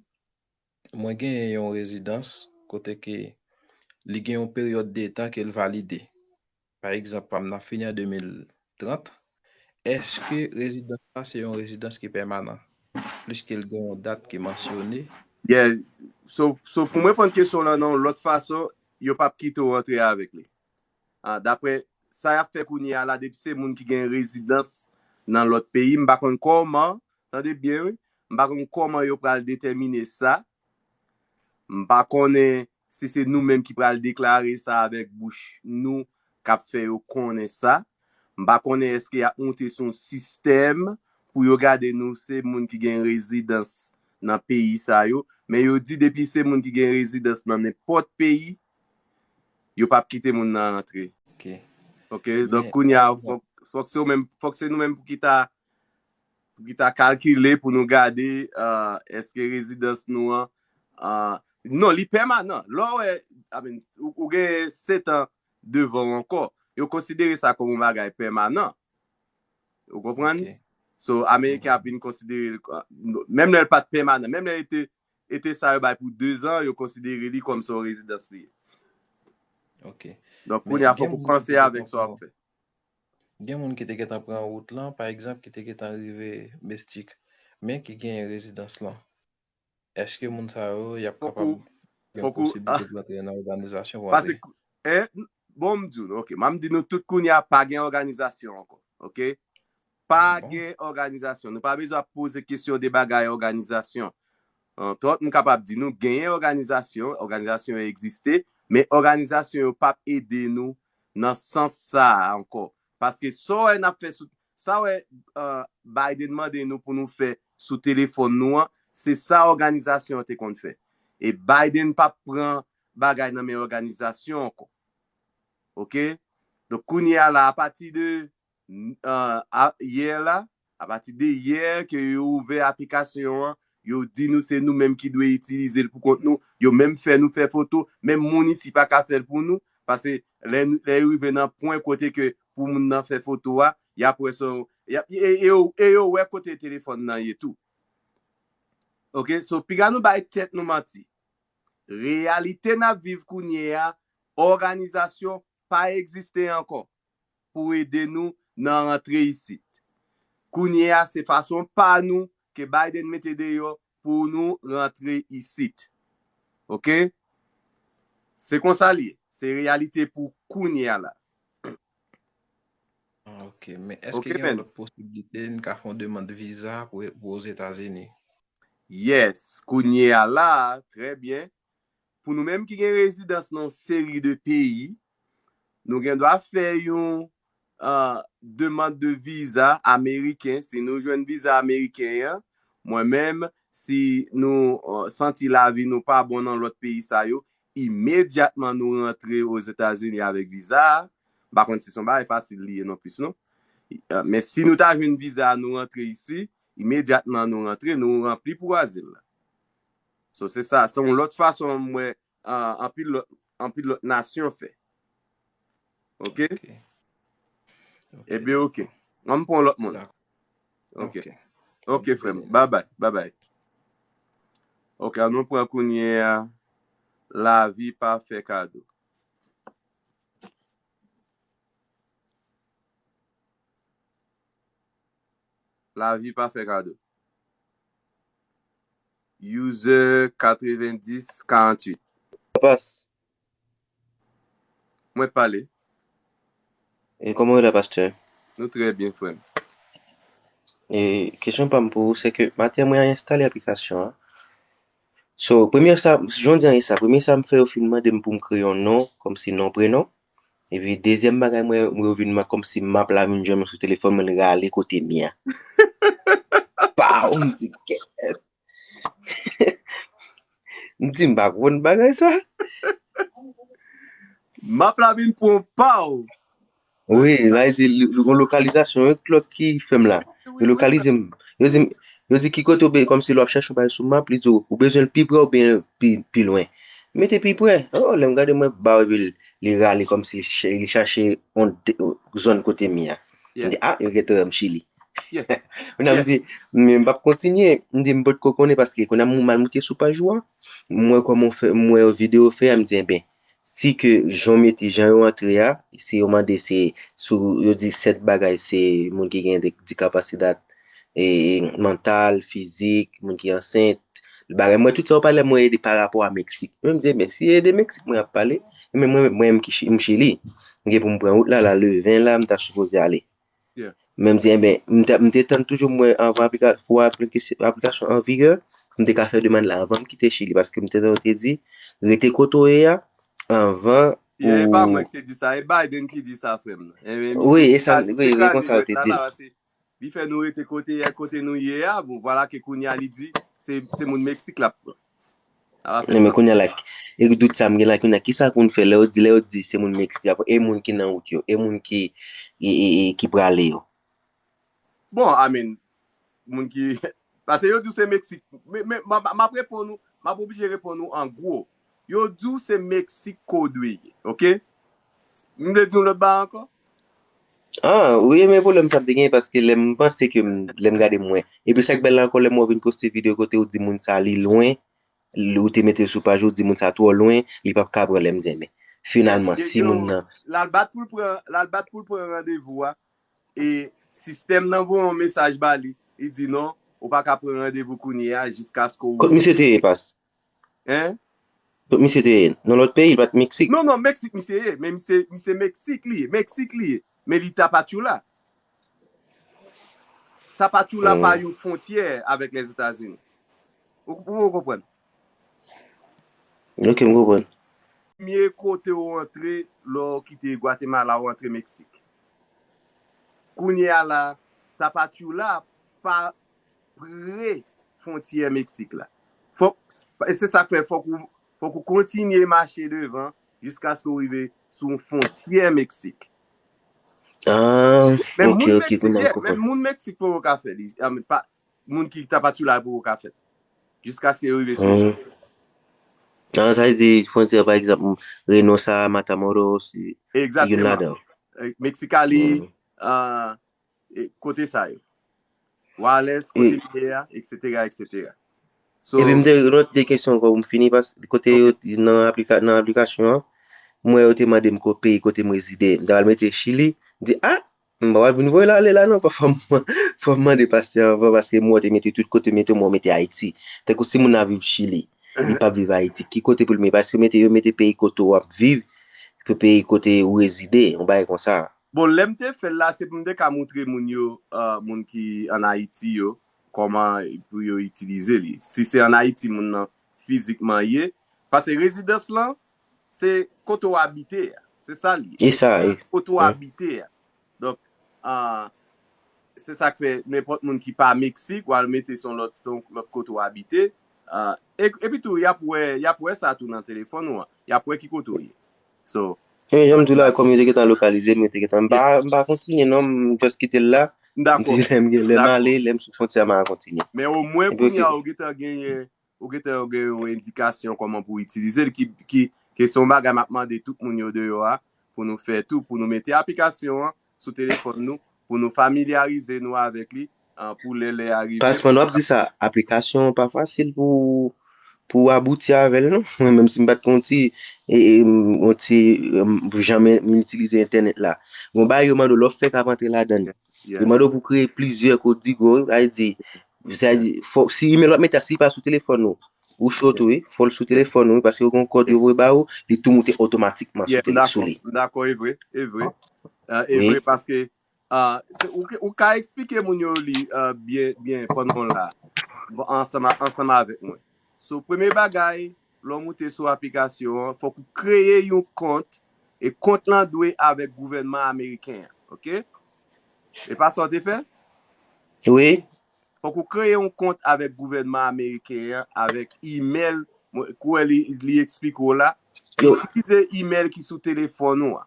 mwen gen yon rezidans kote ke li gen yon peryòd de tan ke l valide. Pa egzanp, pa m nan fini an de mil trant. Èske rezidans la se yon rezidans ki pèmanan? Pliske l gen yon dat ki mansyone. Yeah. So, so pou m reponn kesyon lan nan yon lòt fason, yo p ap kite w antre avèk li. Ah, daprè sa y ap fè kounye a la, depi se moun ki gen rezidans nan lòt peyi, m pa konn kòman, tande byen wi, m pa konn kòman yo pral detèmine sa. M pa konnen si se nou menm ki pral deklare sa avèk bouch nou k ap fè yo konnen sa. M pa konnen èske y ap moute sou yon sistèm pou yo gade nou se moun ki gen rezidans nan peyi sa yo. Men yo di depi se moun ki gen rezidans nan nenpòt peyi, yo p ap kite moun nan rantre. Ok. Ok, donk kounye a, fòk, fòk se ou menm, fòk se nou menm pou ki ta, pou ki ta kalkile, pou nou gade, ah, èske rezidans nou an, ah, non, li pèmanan. Lè w wè, I mean, ou, ou gen sèt an devan w ankò, yo konsidere sa kòm yon bagay pèmanan. Ou konprann? Ok. So, Ameriken ap vin konsidere l kò-, menm lè l pa t pèmanan, menm lè l te, ete sa yo bay pou dezan, yo konsidere li kòm se yon rezidans li ye. Ok. Donk, kounye a, fòk ou panse avèk sa w ap fè. Gen moun ki te gentan pran wout lan, pa egzanp, ki te gentan rive Mestik. men ki genyen rezidans lan, èske moun sa yo, y ap kapab gen posiblite pou rantre nan òganizasyon pou antre? Paske, bon, m di nou, ok, m ap di nou tout kounye a, pa gen òganizasyon ankò, ok? Pa gen òganizasyon. Nou pa bezwen ap poze kesyon de bagay òganizasyon. Antwòt, m kapab di nou genyen òganizasyon, òganizasyon yo egziste, men òganizasyon yo p ap ede nou nan sans sa a ankò. Paske sa w wè n ap fè sou, sa w wè Biden mande nou pou nou fè sou telefòn nou an, se sa òganizasyon an te konn fè. E Biden p ap pran bagay nan men òganizasyon ankò. Ok? Donk, kounye a la, apati de yè la, apati de yè ke yo ouvè aplikasyon an, yo di nou se nou menm ki dwe itilize l pou kont nou, yo menm fè nou fè foto, menm moun isi pa ka fè l pou nou, paske lè, lè yo rive nan pwen kote ke pou moun nan fè foto a, y ap wè sa, e yo wè kote telefòn nan ye tou. Ok, so piga nou bay tèt nou manti. Reyalite n ap viv kounye a, òganizasyon pa egziste ankò pou ede nou nan rantre isit. Kounye a, se fason pa nou ke Biden mete deyò pou nou rantre isit. Ok? Se konsa l ye. Se reyalite pou kounye a la. Ok, men èske gen yon lòt posiblite n ka fè yon demann viza pou, pou Ozetazini? Yes, kounye a la, trè byen. Pou nou menm ki gen rezidans nan yon seri de peyi, nou gen dwa fè yon uh, demann de viza ameriken. Si nou jwenn viza ameriken an, mwen menm, si nou uh, santi lavi nou pa bon nan lòt peyi sa yo, imedyatman nou rantre Ozetazini avèk viza a. M pa konn si se yon bagay fasil li ye non plis non. Uh, men si nou ta jwenn viza a, nou rantre isi, imedyatman nou rantre, nou ranpli pou azil la. So, se sa, se yon lòt fason m wè uh, anpil lòt, anpil lòt nasyon fè. Ok? Ok. Ok. Ebyen, ok. Ann pran lòt moun. Dakò. Ok. Ok. Ok, frè m. Bye bye. Bye bye. Ok, ann nou pran kounye a. Lavi pa fè kado. Lavi pa fè kado. User katrevendis karanntuit. Pas. Mwen pale. E kòman w ye la, pastè? Nou trè byen, frè m. E kesyon pa m pou ou, se ke maten mwen enstale aplikasyon an. So, premye sa, jan w di an e sa, premye sa m fè, yo fin mande m pou m kreye yon non, kòmsi non prenon. Epi dezyèm bagay mwen, mwen yo vin mwen kòmsi map la vin jwenn mwen sou telefòn mwen, l rale kote m ye a. Paw, m di, kèt. M di, m pa konn bagay sa. Map la vin pran w paw. Wi, la di, l, l, yon lokalizasyon, yon klòk ki fè m la. Yo lokalize m. Yo di m, yo di ki kote w be-, kòmsi lè w ap chèche yon bagay sou map, li di w, ou bezwen l pi pre oubyen pi, pi lwen. Mete pi pre. Oh, lè m gade mwen ba w epi l, li rale kòmsi li chè-, li chache yon de-, zòn kote m ye a. M di, ah, yo gentan wè m Chili. Kounye a m di, men m p ap kontinye. M di, m potko konnen paske kounye a m mal moute sou paj ou a. M wè kòman w fè, m wè videyo w fè a, m di, enben, si ke jan w mete, jan yo antre a, si yo mande se sou, yo di sèt bagay, se moun ki gen de, dikapasite e, mantal, fizik, moun ki ansent, bagay. Mwen, tout sa yo pale, mwen ede pa rapò a Meksik. Mwen, m di, enben, si ede Meksik, mwen ap pale, enben, mwen, mwen, m ki Chi-, m Chili. M gen pou m pran wout la, la, le ven la, m ta sipoze ale. Men m di, enben, m te, m te tann toujou, mwen, anvan aplika-, pou aplike-, aplikasyon an vigè, m te ka fè demann la anvan m kite Chili, paske m te, te di, rete kote w ye a, anvan. E pa mwen ki te di sa, e Biden ki di sa, frè m nan. Wi, e sa, wi, e konsa yo te di l. Li fè nou rete kote, kote nou ye a, bon, vwala ke kounye a li di, se, se moun Meksik l ap pran. Non, men kounye a la, e dout sa m gen la, kounye a, kisa pou n fè lè yo di, lè yo di se moun Meksik y ap pran, e moun ki nan wout yo, e moun ki, e, e, e, ki prale yo? Bon, I mean, moun ki, paske yo di w se Meksik. Men, men, m, m, m ap reponn ou, m ap oblije reponn ou an gwo. Yo di w se Meksik ke w dwe ye, ok? M vle di yon lòt bagay ankò? Ah, wi, men pwoblèm sa m te genyen, paske lè m panse ke m, lè m gade mwen. Epi sa k bèl la ankò, lè m wè w vin poste videyo kote w di moun sa li lwen, l, ou te mete l sou paj ou, di moun sa twò lwen, li p ap ka pran lè m di, men finalman, si moun nan. L al bat pou l pran, l al bat pou l pran randevou a, e sistèm nan voye yon mesaj ba li, li di non, ou pa ka pran randevou kounye a jiskaske w Kot misye te ye, pas? Hein? Kot misye te ye? Nan lòt peyi, li pa t Meksik? Non, non, Meksik misye ye, men misye, misye Meksik li ye, Meksik li ye, men li Tapachula. Tapachula pa yon fwontyè avèk Lèzetazini. Ou, ou, ou konprann? Ok, m konprann. Premye kote w antre lè w kite Gwatemala, w antre Meksik. Kounye a la, Tapachula pa pre fwontyè Meksik la. Fòk, e se sa k fè fòk ou, fòk ou kontinye mache devan jiskaske w rive sou fwontyè Meksik. Ah, Men ok, moun ok, Meksik, kounye a m yeah, men konprann. Moun Meksik poko ka fè li. I mean, pa, moun ki Tapachula poko ka fè. Jiskaske yo rive sou. Hmm. Ah, sa vle di fwontyè, pa egzanp, Reynosa, Matamoros, youn Egzakteman. Ladan. Eh, Mexicali, Hmm. ah, e kote sa yo. Juárez, E, kote m ye a, et cetera, et cetera. epi m So, te gen yon lòt de kesyon ankò pou m fini, pas, kote yo, ok. Nan aplika, nan aplikasyon an, m wè yo te mande m ko peyi kote m rezide. M ta pral mete Chili, m di, ah, m pa pral vin voye l ale la non, pa fò m, fò m mande pastè anvan, paske m wè te mete tout kote, mete mwen mete Ayiti. Tankou si moun nan viv Chili, li pa viv Ayiti, ki kote pou l mete? Paske yo mete, yo mete peyi kote w ap viv, pou peyi kote ou rezide, yon bagay konsa. Bon, lè m te fè l la, se pou m te ka montre moun yo, ah, moun ki ann Ayiti yo, kòman pou yo itilize li. Si se ann Ayiti moun nan fizikman ye, paske rezidans lan, se kote w abite a. Se sa l ye. E sa, e. Kote w abite a. Donk, ah, se sa k fè nenpòt moun ki pa Meksik, w al mete se yon lòt, se yon lòt kote w abite. Ah, e, epi tou, y ap wè, y ap wè sa tou nan telefòn ou an. Y ap wè ki kote w ye. So, E jan m di w la, kòm yo te gentan lokalize m, yo te gentan, m pa, m pa kontinye non, m just kite l la. M di dakò, lè m gen, lè m dakò. Ale, lè m sou fwontyè, m a kontinye. Men omwen Epi kounye a, ok. Ou gentan genyen, ou gentan gen yon endikasyon kòman pou itilize l, ki, ki, ki se yon bagay m ap mande tout moun yo deyò a, pou nou fè tou, pou nou mete aplikasyon an sou telefòn nou, pou nou familyarize nou avèk li, ah, pou lè, lè a rive. Pas pandan w ap di sa, aplikasyon an pa fasil pou, pou abouti avè l non. Mwen menm si m pa t konn ti, e, e, m, yon ti, e, m, janmen m itilize entènèt la. Gon bagay yo mande w lè w fèk ap antre ladan l. Yo Yeah. Mande w pou kreye plizyè kodigo, sa vle di, sa vle di, fò, si imèl w ap mete a, si li pa sou telefòn ou, ou cho tou, wi, fò l sou telefòn ou, wi, paske gon kòd yo voye ba ou, li tou moute otomatikman sou Yeah, m tele, sou dakò, li. M dakò, e vre, e vre. Ah, e Wi. Vre, paske, ah, se, ou, ke- ou ka eksplike moun yo li, ah, byen, byen pandan w la, bon, ansanm, a- ansanm avèk mwen. So, premye bagay, lè w moute sou aplikasyon an, fòk ou kreye yon kont, e kont lan dwe avèk gouvènman ameriken an, ok? E pa sa w te fè? Wi. Fòk ou kreye yon kont avèk gouvènman ameriken an, avèk imèl, mwen, kwè li, li eksplike w la. Yo. Itilize imèl ki sou telefòn ou an.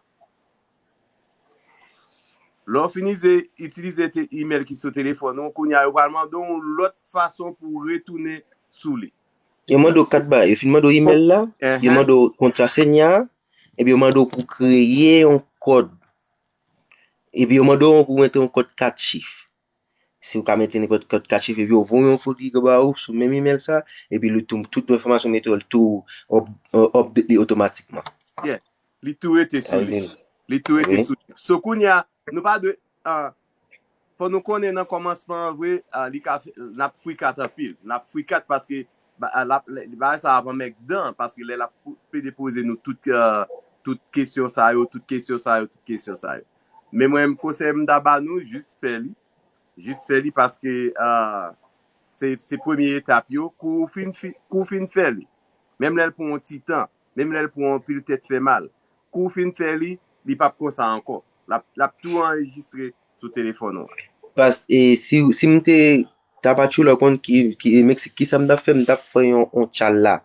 Lè w fin ize- itilize te, imèl ki sou telefòn ou, kounye a, yo pral mande w yon lòt fason pou w retounen sou li. Yo mande w kat bagay. Yo fin mande w imèl la, yo Enhen. Mande w kontrasenya, epi yo mande w pou kreye yon kòd. Epi yo mande w pou mete yon kòd kat chif. Si w ka mete nenpòt kòd kat chif, epi yo voye yon kòd ki ba ou sou menm imèl sa, epi li tou, tout enfòmasyon mete yo, li tou up- update li otomatikman. Yeah. Li tou rete sou li. Sa vle di, Li tou rete wi. Sou li. So, kounye a, nou pa dwe, ah, fò nou konnen nan kòmansman an vre, ah, li ka fè, n ap frikat anpil. N ap frikat paske ba- ah, l ap- bagay sa ap anmègdan, paske lè l ap pou- pede poze nou tout, ah, tout kesyon sa yo, tout kesyon sa yo, tout kesyon sa yo. Men mwen, konsèy m ta ba nou, jis fè li. Jis fè li paske, ah, se, se premye etap yo. Kou w fin, fi- kou w fin fè li, menm lè l pran yon ti tan, menm lè l pran yon pil tèt fè mal, kou w fin fè li, li p ap konsa ankò. L ap, l ap tou anrejistre sou telefòn ou an. Pas, e, si, si m te Tapachula konn ki, ki Meksik, ki sa m t ap fè? M t ap fè yon, yon tchalla.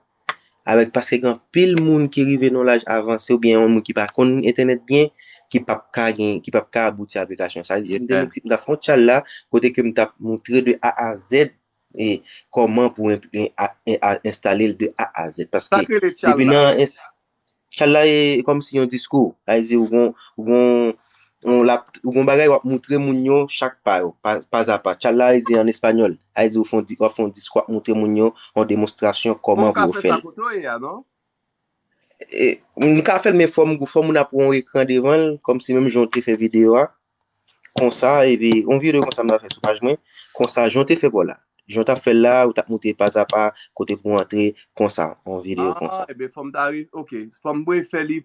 Avèk, paske gen anpil moun ki rive nan laj avanse oubyen yon moun ki pa konn entènèt byen, ki p ap ka gen, ki p ap ka abouti aplikasyon. Sa vle di, si m te Yeah. Meksik, m t ap fè yon tchalla, kote ke m t ap montre de A a Z, e, kòman pou enp- en- a- en- a- enstale l de A a Z. Paske, Sa k rele depi tchalla? Nan ins- Tchalla e kòmsi yon diskou. Sa vle di ou gon, ou gon, ou lap, ou gon bagay w ap montre moun yo chak pa yo, pa, pa a pa. Tchalla vle di an espanyòl. Sa vle di ou fè yon di- w ap fè yon diskou, w ap montre moun yo yon demonstrasyon kòman pou yo fè l. Ou ka fè sa kote w ye a, non? E, m ka fè l, men fò m, fò moun ap wè yon ekran devan l, kòmsi menm jan w te fè videyo a. Konsa, epi, yon videyo konsa m ta fè sou paj mwen. Konsa, jan w te fè pa w la. jan w t ap fè l la, ou t ap montre pazapa kote pou w antre konsa, yon videyo konsa. Ah, ebyen, fò m ta re-, ok. Fò m refè li.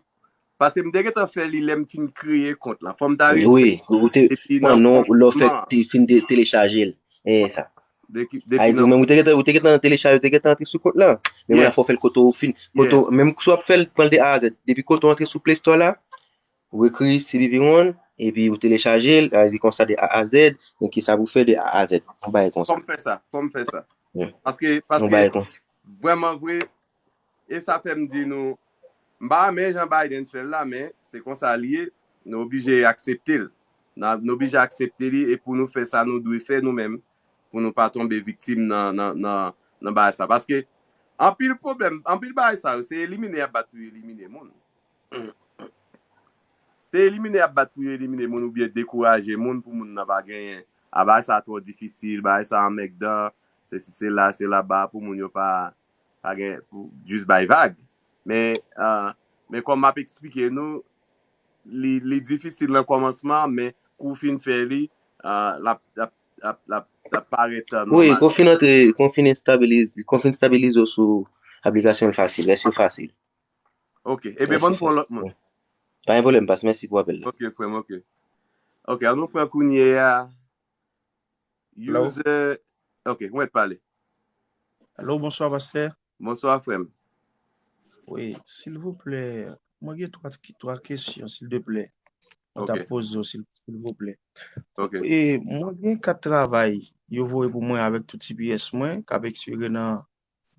Paske m te gentan fè li lè m fin kreye kont lan. Fò m ta refè. Wi, ou te pran non, lè w fè, te fin de telechaje l. E sa. Depi, depi Ayiti, ou menm ou te gentan, ou te gentan telechaje, ou te gentan antre sou kont lan. Men mwen fò w fè l kote w fin, kote w, menm si w ap fè l, pran l de A a Z. Depi kote w antre sou Play Store la, ou ekri Sylvie Ronn, epi ou telechaje l, a di konsa de A a Z, men kisa pou fè de A a Z. Yon bagay konsa. Fò m fè sa, fò m fè sa. Paske, paske, vrèman vre, e sa fè m di nou, m pa renmen jan Biden fè l la, men se konsa li ye, nou oblije aksepte l. Nou, nou oblije aksepte li e pou nou fè sa nou dwe fè nou menm, pou nou pa tonbe viktim nan, nan, nan, nan bagay sa. Paske, anpil pwoblèm, anpil bagay sa yo, se elimine y ap bat pou yo elimine moun. Se elimine y ap bat pou yo elimine moun oubyen dekouraje moun pou moun nan pa genyen. A bagay sa twò difisil, bagay sa anmègdan, se si se la, se laba pou moun yo pa, pa gen, pou jis bay vag. Men, ah, men kòm m ap eksplike nou, li, li difisil nan kòmansman, men kou w fin fè li, ah, l ap, l ap, l ap, l ap, l ap parèt, ah, nòmal. Wi, kou w fin antre, kou w fin estabilize, kou w fin estabilize w sou aplikasyon l fasil, rès yo fasil. Ok, ebyen, ban m pran lòt moun. Pa gen pwoblèm, pas, mèsi pou apèl la. Ok, frè m, ok. Ok, an nou pran kounye a. User, ok, mwen pale. Alo, bonswa, pastè. Bonswa, frè m. Wi, silvouplè, mwen gen twa, twa kesyon, silvouplè. Mwen ta poze w, sil-, silvouplè. Ok. E, mwen gen kat travay, yo voye pou mwen avèk tout T P S mwen, k ap ekspire nan,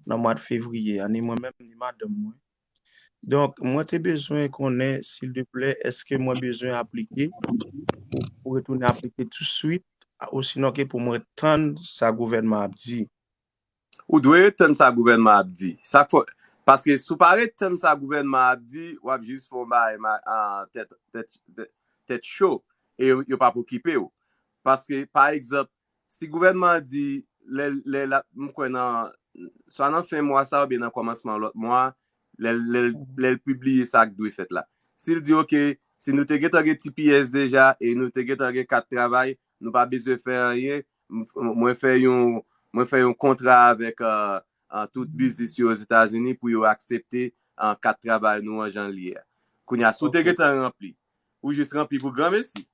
nan mwa fevriye a, ni mwen menm, ni madanm mwen. Donk, mwen te bezwen konnen, silvouplè, èske mwen bezwen aplike pou, pou retounen aplike touswit, osinon ke pou mwen tann sa gouvènman ap di? Ou dwe ret tann sa gouvènman ap di. Sa k fè, paske si w pa ret tann sa gouvènman ap di, w ap jis fè yon bagay ma-, a, tèt, tèt, tèt, tèt cho, e yo, yo p ap okipe w. Paske, pa egzanp, si gouvènman an di, lè, lè l ap, m kwè nan, swa nan fen mwa sa a oubyen nan kòmansman lòt mwa, lè, lè, lè l pibliye sa k dwe fèt la. Si l di, oke, si nou te gentan gen T P S deja e nou te gentan gen kat travay, nou pa bezwen fè anyen, m-, mwen fè yon, mwen fè yon kontra avèk, ah, ah, tout biznis yo Ozetazini pou yo aksepte, ah, kat travay nou an jan l ye a. Kounye a, si w te gentan ranpli, ou jis ranpli pou granmesi.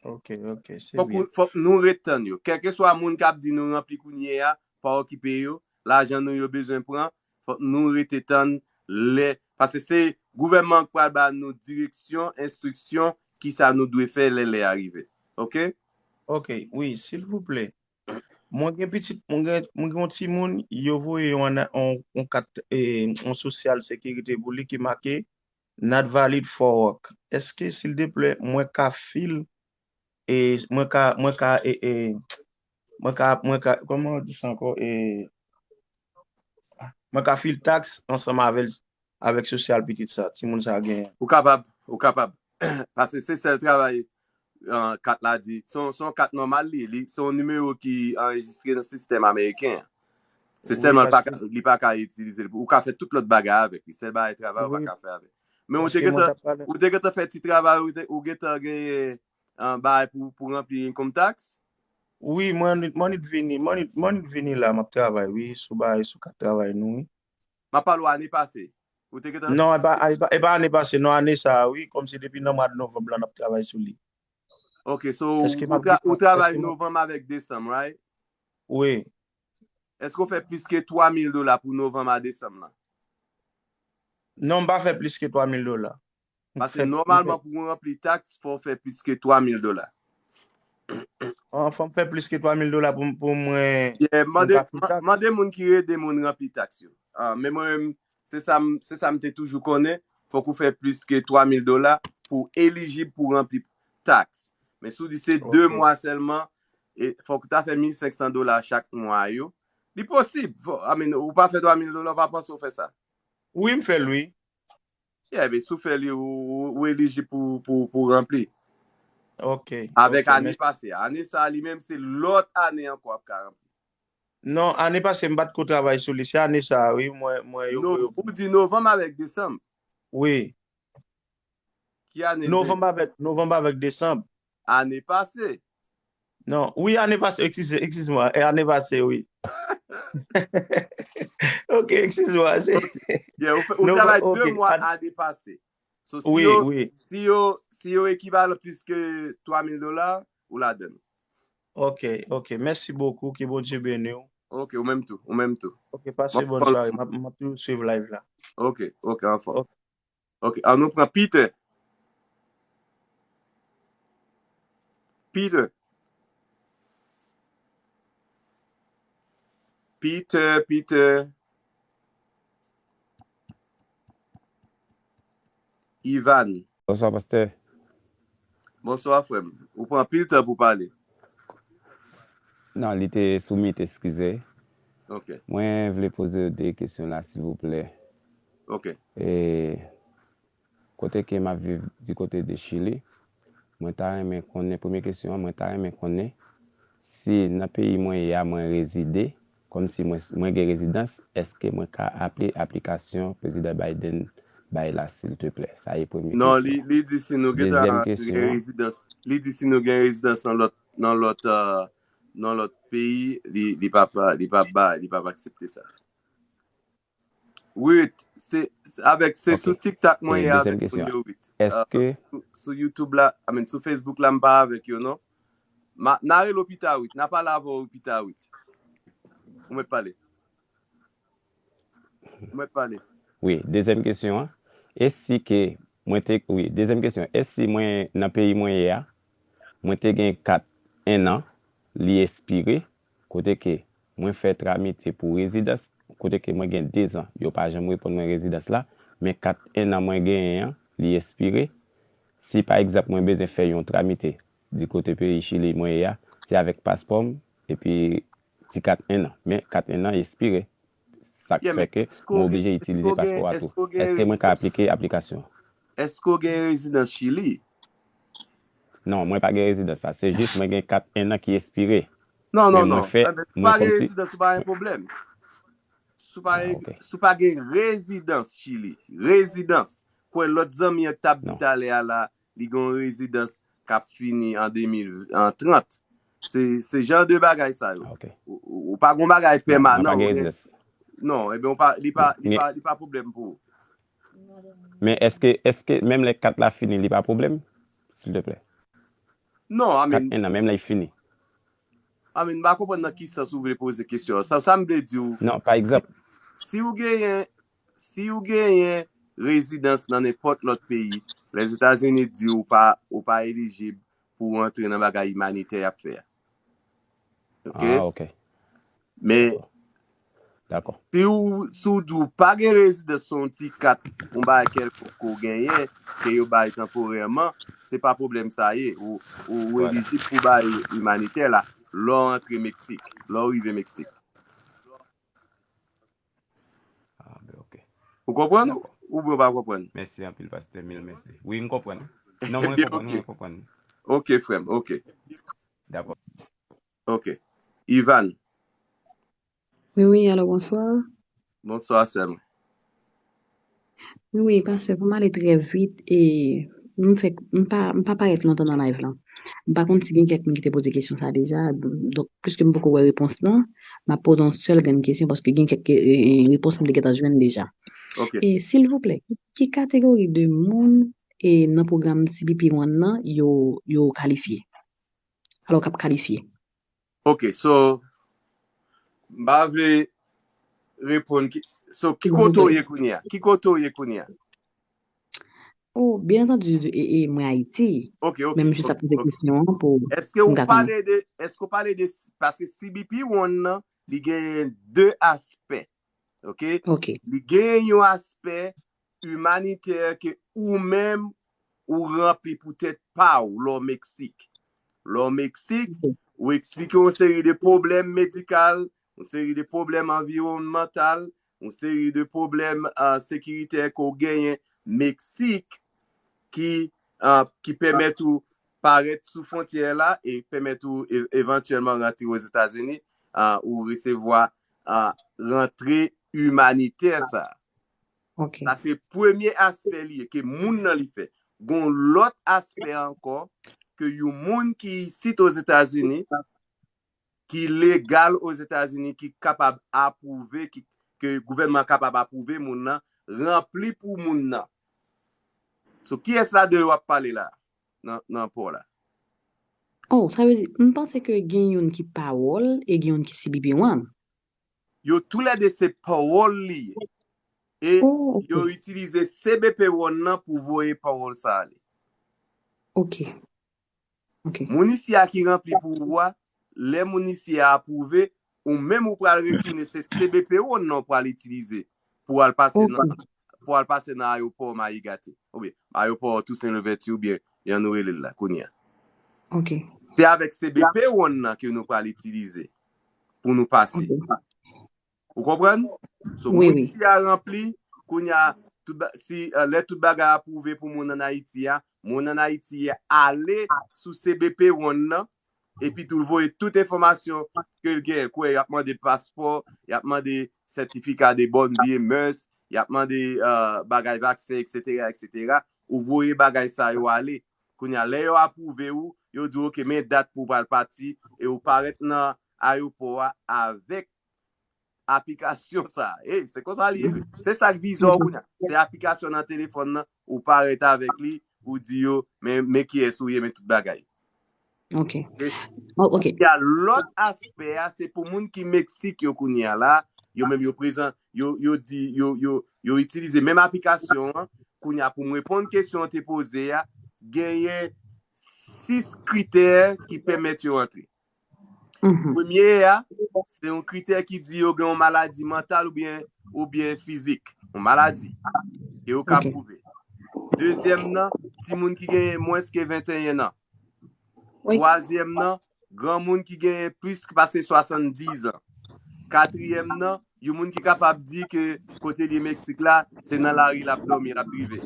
Ok, ok, se byen. Fòk nou ret tann yo. Kèlkeswa moun k ap di nou ranpli kounye a, pa okipe yo, lajan nou yo bezwen pran, fòk nou rete tann lè, paske se gouvènman an k pral ba nou direksyon, enstriksyon, kisa nou dwe fè lè lè a rive. Ok? Ok, wi, silvouplè. Mwen gen pitit, mwen gen, mwen gen yon timoun, yo voye yon, yon, yon kat, eh, yon sosyal sekirite pou li ki make not valid for work. Èske, silvouplè, mwen ka fil, e, mwen ka, mwen ka, e, e, mwen ka, mwen ka, kòman yo di sa ankò? E, mwen ka fil taks ansanm avè l, avèk sosyal pitit sa, timoun sa genyen? Ou kapab, ou kapab. Paske se sèl travay, ah, kat la di. Se yon, se yon kat nòmal li, li, se yon nimewo ki anrejistre nan sistèm ameriken an. Se sèlman li pa ka, li pa ka itilize l. Ou ka fè tout lòt bagay avèk li. Sèl bagay travay ou pa ka fè avèk. Men ou te gentan, ou te gentan fè ti travay, ou te, ou gentan genyen, ah, bagay pou, pou ranpli income tax? Wi, mwen, mwen vini, mwen, mwen vini la, m ap travay, wi, sou bagay, sou kat travay nou, wi. M ap pale w ane pase. Ou te gentan... Non, e pa, e pa, e pa ane pase, non, ane sa a, wi, kòmsi depi nan mwa novanm la, n ap travay sou li. Ok, so, ou, ou travay novanm avèk desanm, right? Wi. Èske w fè plis ke twa mil dola pou novanm a desanm lan? Non, m pa fè plis ke twa mil dola. Paske nòmalman, pou w ranpli taks, fò w fè plis ke twa mil dola. An, fò m fè plis ke twa mil dola pou, pou mwen, pou m ka fè taks? Mande moun ki ede moun ranpli taks yo. Ah, men mwen menm, se sa m, se sa m te toujou konnen, fòk ou fè plis ke twa mil dola pou w elijib pou ranpli taks. Men si w di se de mwa sèlman, e fòk ou ta fè mil senk san dola chak mwa yo. Li posib. Fò, I mean, ou pa fè twa mil dola, ou pa panse w fè sa? Wi, m fè l, wi. Yeah, men si w fè li, ou, ou, ou elijib pou, pou, pou ranpli. Ok. Avèk ane pase a. Ane sa a, li menm, se lòt ane ankò w ap ka ranpli. Non, ane pase, m pa t ko travay sou li. Se ane sa a, wi, mwen, mwen, yo voye. Ou di novanm avèk desanm? Wi. Ki ane? Novanm avèk, novanm avèk desanm. Ane pase. Non, wi, ane pase, eskize, eskize mwa, e ane pase, wi. Ok, eskize mwa, se... Yeah, ou, fè, ou travay de mwa ane pase. So, si, wi, yo, wi. Si yo, si yo ekivalan plis ke twa mil dola, ou ladan. Ok, ok. Mèsi bokou, ke Bondye beni w. Ok, ou menm tou, ou menm tou. Ok, pase bòn sware. M ap toujou swiv live la. Ok, ok, anfòm. Ok. Ok, an nou pran Peter. Peter. Peter, Peter. Ivan. Bonswa, pastè. Bonswa, frè m. Ou pran anpil tan pou pale. Non, li te sou mute, eskize. Ok. Mwen vle poze de kesyon la, silvouplè. Ok. E, kote ke m ap viv, di kote de Chili, mwen ta renmen konnen, premye kesyon an, mwen ta renmen konnen si nan peyi mwen ye a, mwen rezide, kòmsi mwen, mwen gen rezidans, èske mwen ka aple aplikasyon Prezidan Biden bay la, silteplè? Sa e premye kesyon. Non, li, li di si nou gen rezidans, li di si nou gen rezidans nan lòt, nan lòt, nan lòt peyi, li, li p ap, li p ap ba, li p ap aksepte sa. Ruth, se, se avèk, se sou TikTok mwen ye avèk moun yo, Ruth. Èske sou, sou YouTube la, I mean, sou Facebook la, m pa avèk yo, non. Ma, n a rele w pita, Ruth. N a pale avè w pita, Ruth. Ou mèt pale. Ou mèt pale. Wi, dezyèm kesyon an. E si ke mwen te, wi, dezyèm kesyon. E si mwen, nan peyi mwen ye a, mwen te gen kat en an, li espire, kote ke mwen fè tramite pou rezidans, kote ke mwen gen dezan, yo pa janm reponn mwen rezidans la, men kat en an mwen genyen an, li espire. Si pa egzanp mwen bezwen fè yon tramite di kote peyi Chili mwen ye a, se avèk paspò m, epi ti kat en an. Men kat en an espire. Sa k fè ke mwen oblije itilize paspò a tou. Èske mwen ka aplike aplikasyon an? Èske w gen rezidans Chili? Non, mwen pa gen rezidans la. Se jis mwen gen kat en an ki espire. Non, non, non. Si w pa gen rezidans, ou pa gen pwoblèm. Si w pa gen rezidans Chili, rezidans. Kwè lòt zanmi an t ap di talè a la, li gen yon rezidans k ap fini an de mil trant. Se, se jan de bagay sa yo. Ou, ou pa gen bagay pèmanan. Non, ebyen, ou pa, li pa, li pa, li pa pwoblèm pou ou. Men èske, èske menm lè kat la fini, li pa pwoblèm? Silteplè. Non, I mean. Kat en an, menm lè l fini. I mean, m pa konprann nan ki sans ou vle poze kesyon an. Sa, sa m vle di w. Non, pa egzanp. Si w genyen, si w genyen rezidans nan nenpòt lòt peyi, Lèzetazini di w pa, ou pa elijib pou w antre nan bagay imanitè y ap fè a. Ok? Ah, ok. Men, Dakò. Si w, si w di w pa gen rezidans, se yon ti kat, yon bagay kèlkonk ke w genyen, ke yo bay tanporèman, se pa pwoblèm sa ye. Ou, ou elijib pou bay imanitè la, lè w antre Meksik, lè w rive Meksik. Ah, ben, ok. Ou konprann? Oubyen ou pa konprann? Mèsi anpil, pastè, mil mèsi. Wi, m konprann. Non, mwen konprann, mwen konprann. Ok, frè m, ok. Dakò. Ok. Ivan. Wi, wi, alo, bonswa. Bonswa, sè mwen. Wi, wi, pastè, pou m ale trè vit, e m fèk, m pa, m pa parèt lontan nan live lan. M pa konn si gen kèk moun ki te poze kesyon sa deja, donk, piske m poko wè repons lan, m ap poze yon sèl grenn kesyon, paske gen kèk, e, e, repons m te gentan jwenn deja. Ok. E, silvouplè, ki, ki kategori de moun, e, nan pwogram C B P One nan, yo, yo kalifye? Alò, k ap kalifye. Ok, so, m pa vle reponn ki, so, ki kote w ye kounye a? Ki kote w ye kounye a? Oh, byen antandi, e, e, mwen Ayiti. Ok, ok. Men m jis ap poze kesyon an pou... Èske ou pale de, èske ou pale de, paske C B P One nan, li genyen de aspè. Ok? Ok. Li genyen yon aspè imanitè ke ou menm ou ranpli pou tèt pa w lè w Meksik. Lè w Meksik, ou eksplike yon seri de pwoblèm medikal, yon seri de pwoblèm anviwònmantal, yon seri de pwoblèm, ah, sekiritè ke w genyen Meksik ki, ah, ki pèmèt ou parèt sou fwontyè la e pèmèt ou e-, evantyèlman rantre Ozetazini, ah, ou resevwa, ah, rantre imanitè sa. Ok. Sa se premye aspè li ye, ke moun nan li fè. Gon lòt aspè ankò, ke yon moun ki isit Ozetazini, ki legal Ozetazini, ki kapab apwouve, ki, ke gouvènman kapab apwouve moun nan, ranpli pou moun nan. So, kiyès ladan yo w ap pale la, nan, nan pò la? Oh, sa vle di, m panse ke gen youn ki pawòl e gen youn ki C B P one. Yo toulède se pawòl li ye. E oh, okay. Yo itilize C B P one nan pou voye pawòl sa ale. Ok. Ok. Moun isi a ki ranpli pou ou a, lè moun isi a apwouve, ou menm ou pral retounen, se C B P one nan ou pral itilize pou al pase nan, pou al pase nan ayewopò Mayigate, oubyen ayewopò Toussaint Louverture, oubyen jan nou rele l la kounye a. Ok. Se avèk C B P one nan ke nou pral itilize pou nou pase. Ok. Ou konprann? So, wi, moun isi a ranpli, kounye a, tout, si, uh, lè tout bagay apwouve pou moun ann Ayiti a, moun ann Ayiti a ale sou C B P one nan, epi tou l voye tout enfòmasyon ke l gen. Kwè, y ap mande paspò, y ap mande sètifika de bòn vye mès, y ap mande uh, bagay vaksen, etsetera, etsetera. Ou voye bagay sa yo ale. Kounye a, lè yo apwouve ou, yo di w, ok, men dat pou w pral pati, e ou parèt nan ayewopò a avèk aplikasyon sa. Ey, se konsa li ye. Se sa k viza w kounye a. Se aplikasyon nan telefòn nan, ou parèt avèk li, ou di yo, men, men kiyès ou ye, men tout bagay. Ok. Ok. Lòt aspè a, se pou moun ki Meksik yo kounye a la, yo menm yo prezan, yo, yo di, yo, yo, yo itilize menm aplikasyon an, kounye a pou m reponn kesyon an te poze a, genyen sis kritè ki pèmèt yo antre. Premye a, se yon kritè ki di yo gen yon maladi mantal oubyen, oubyen fizik. Yon maladi ke yo ka pwouve. Dezyèm nan, timoun ki genyen mwens ke venteyen an. Twazyèm nan, granmoun ki genyen plis ki pase swasanndizan. Katriyèm nan, yon moun ki kapab di ke kote li Meksik la, se nan lari l ap dòmi, l ap drive.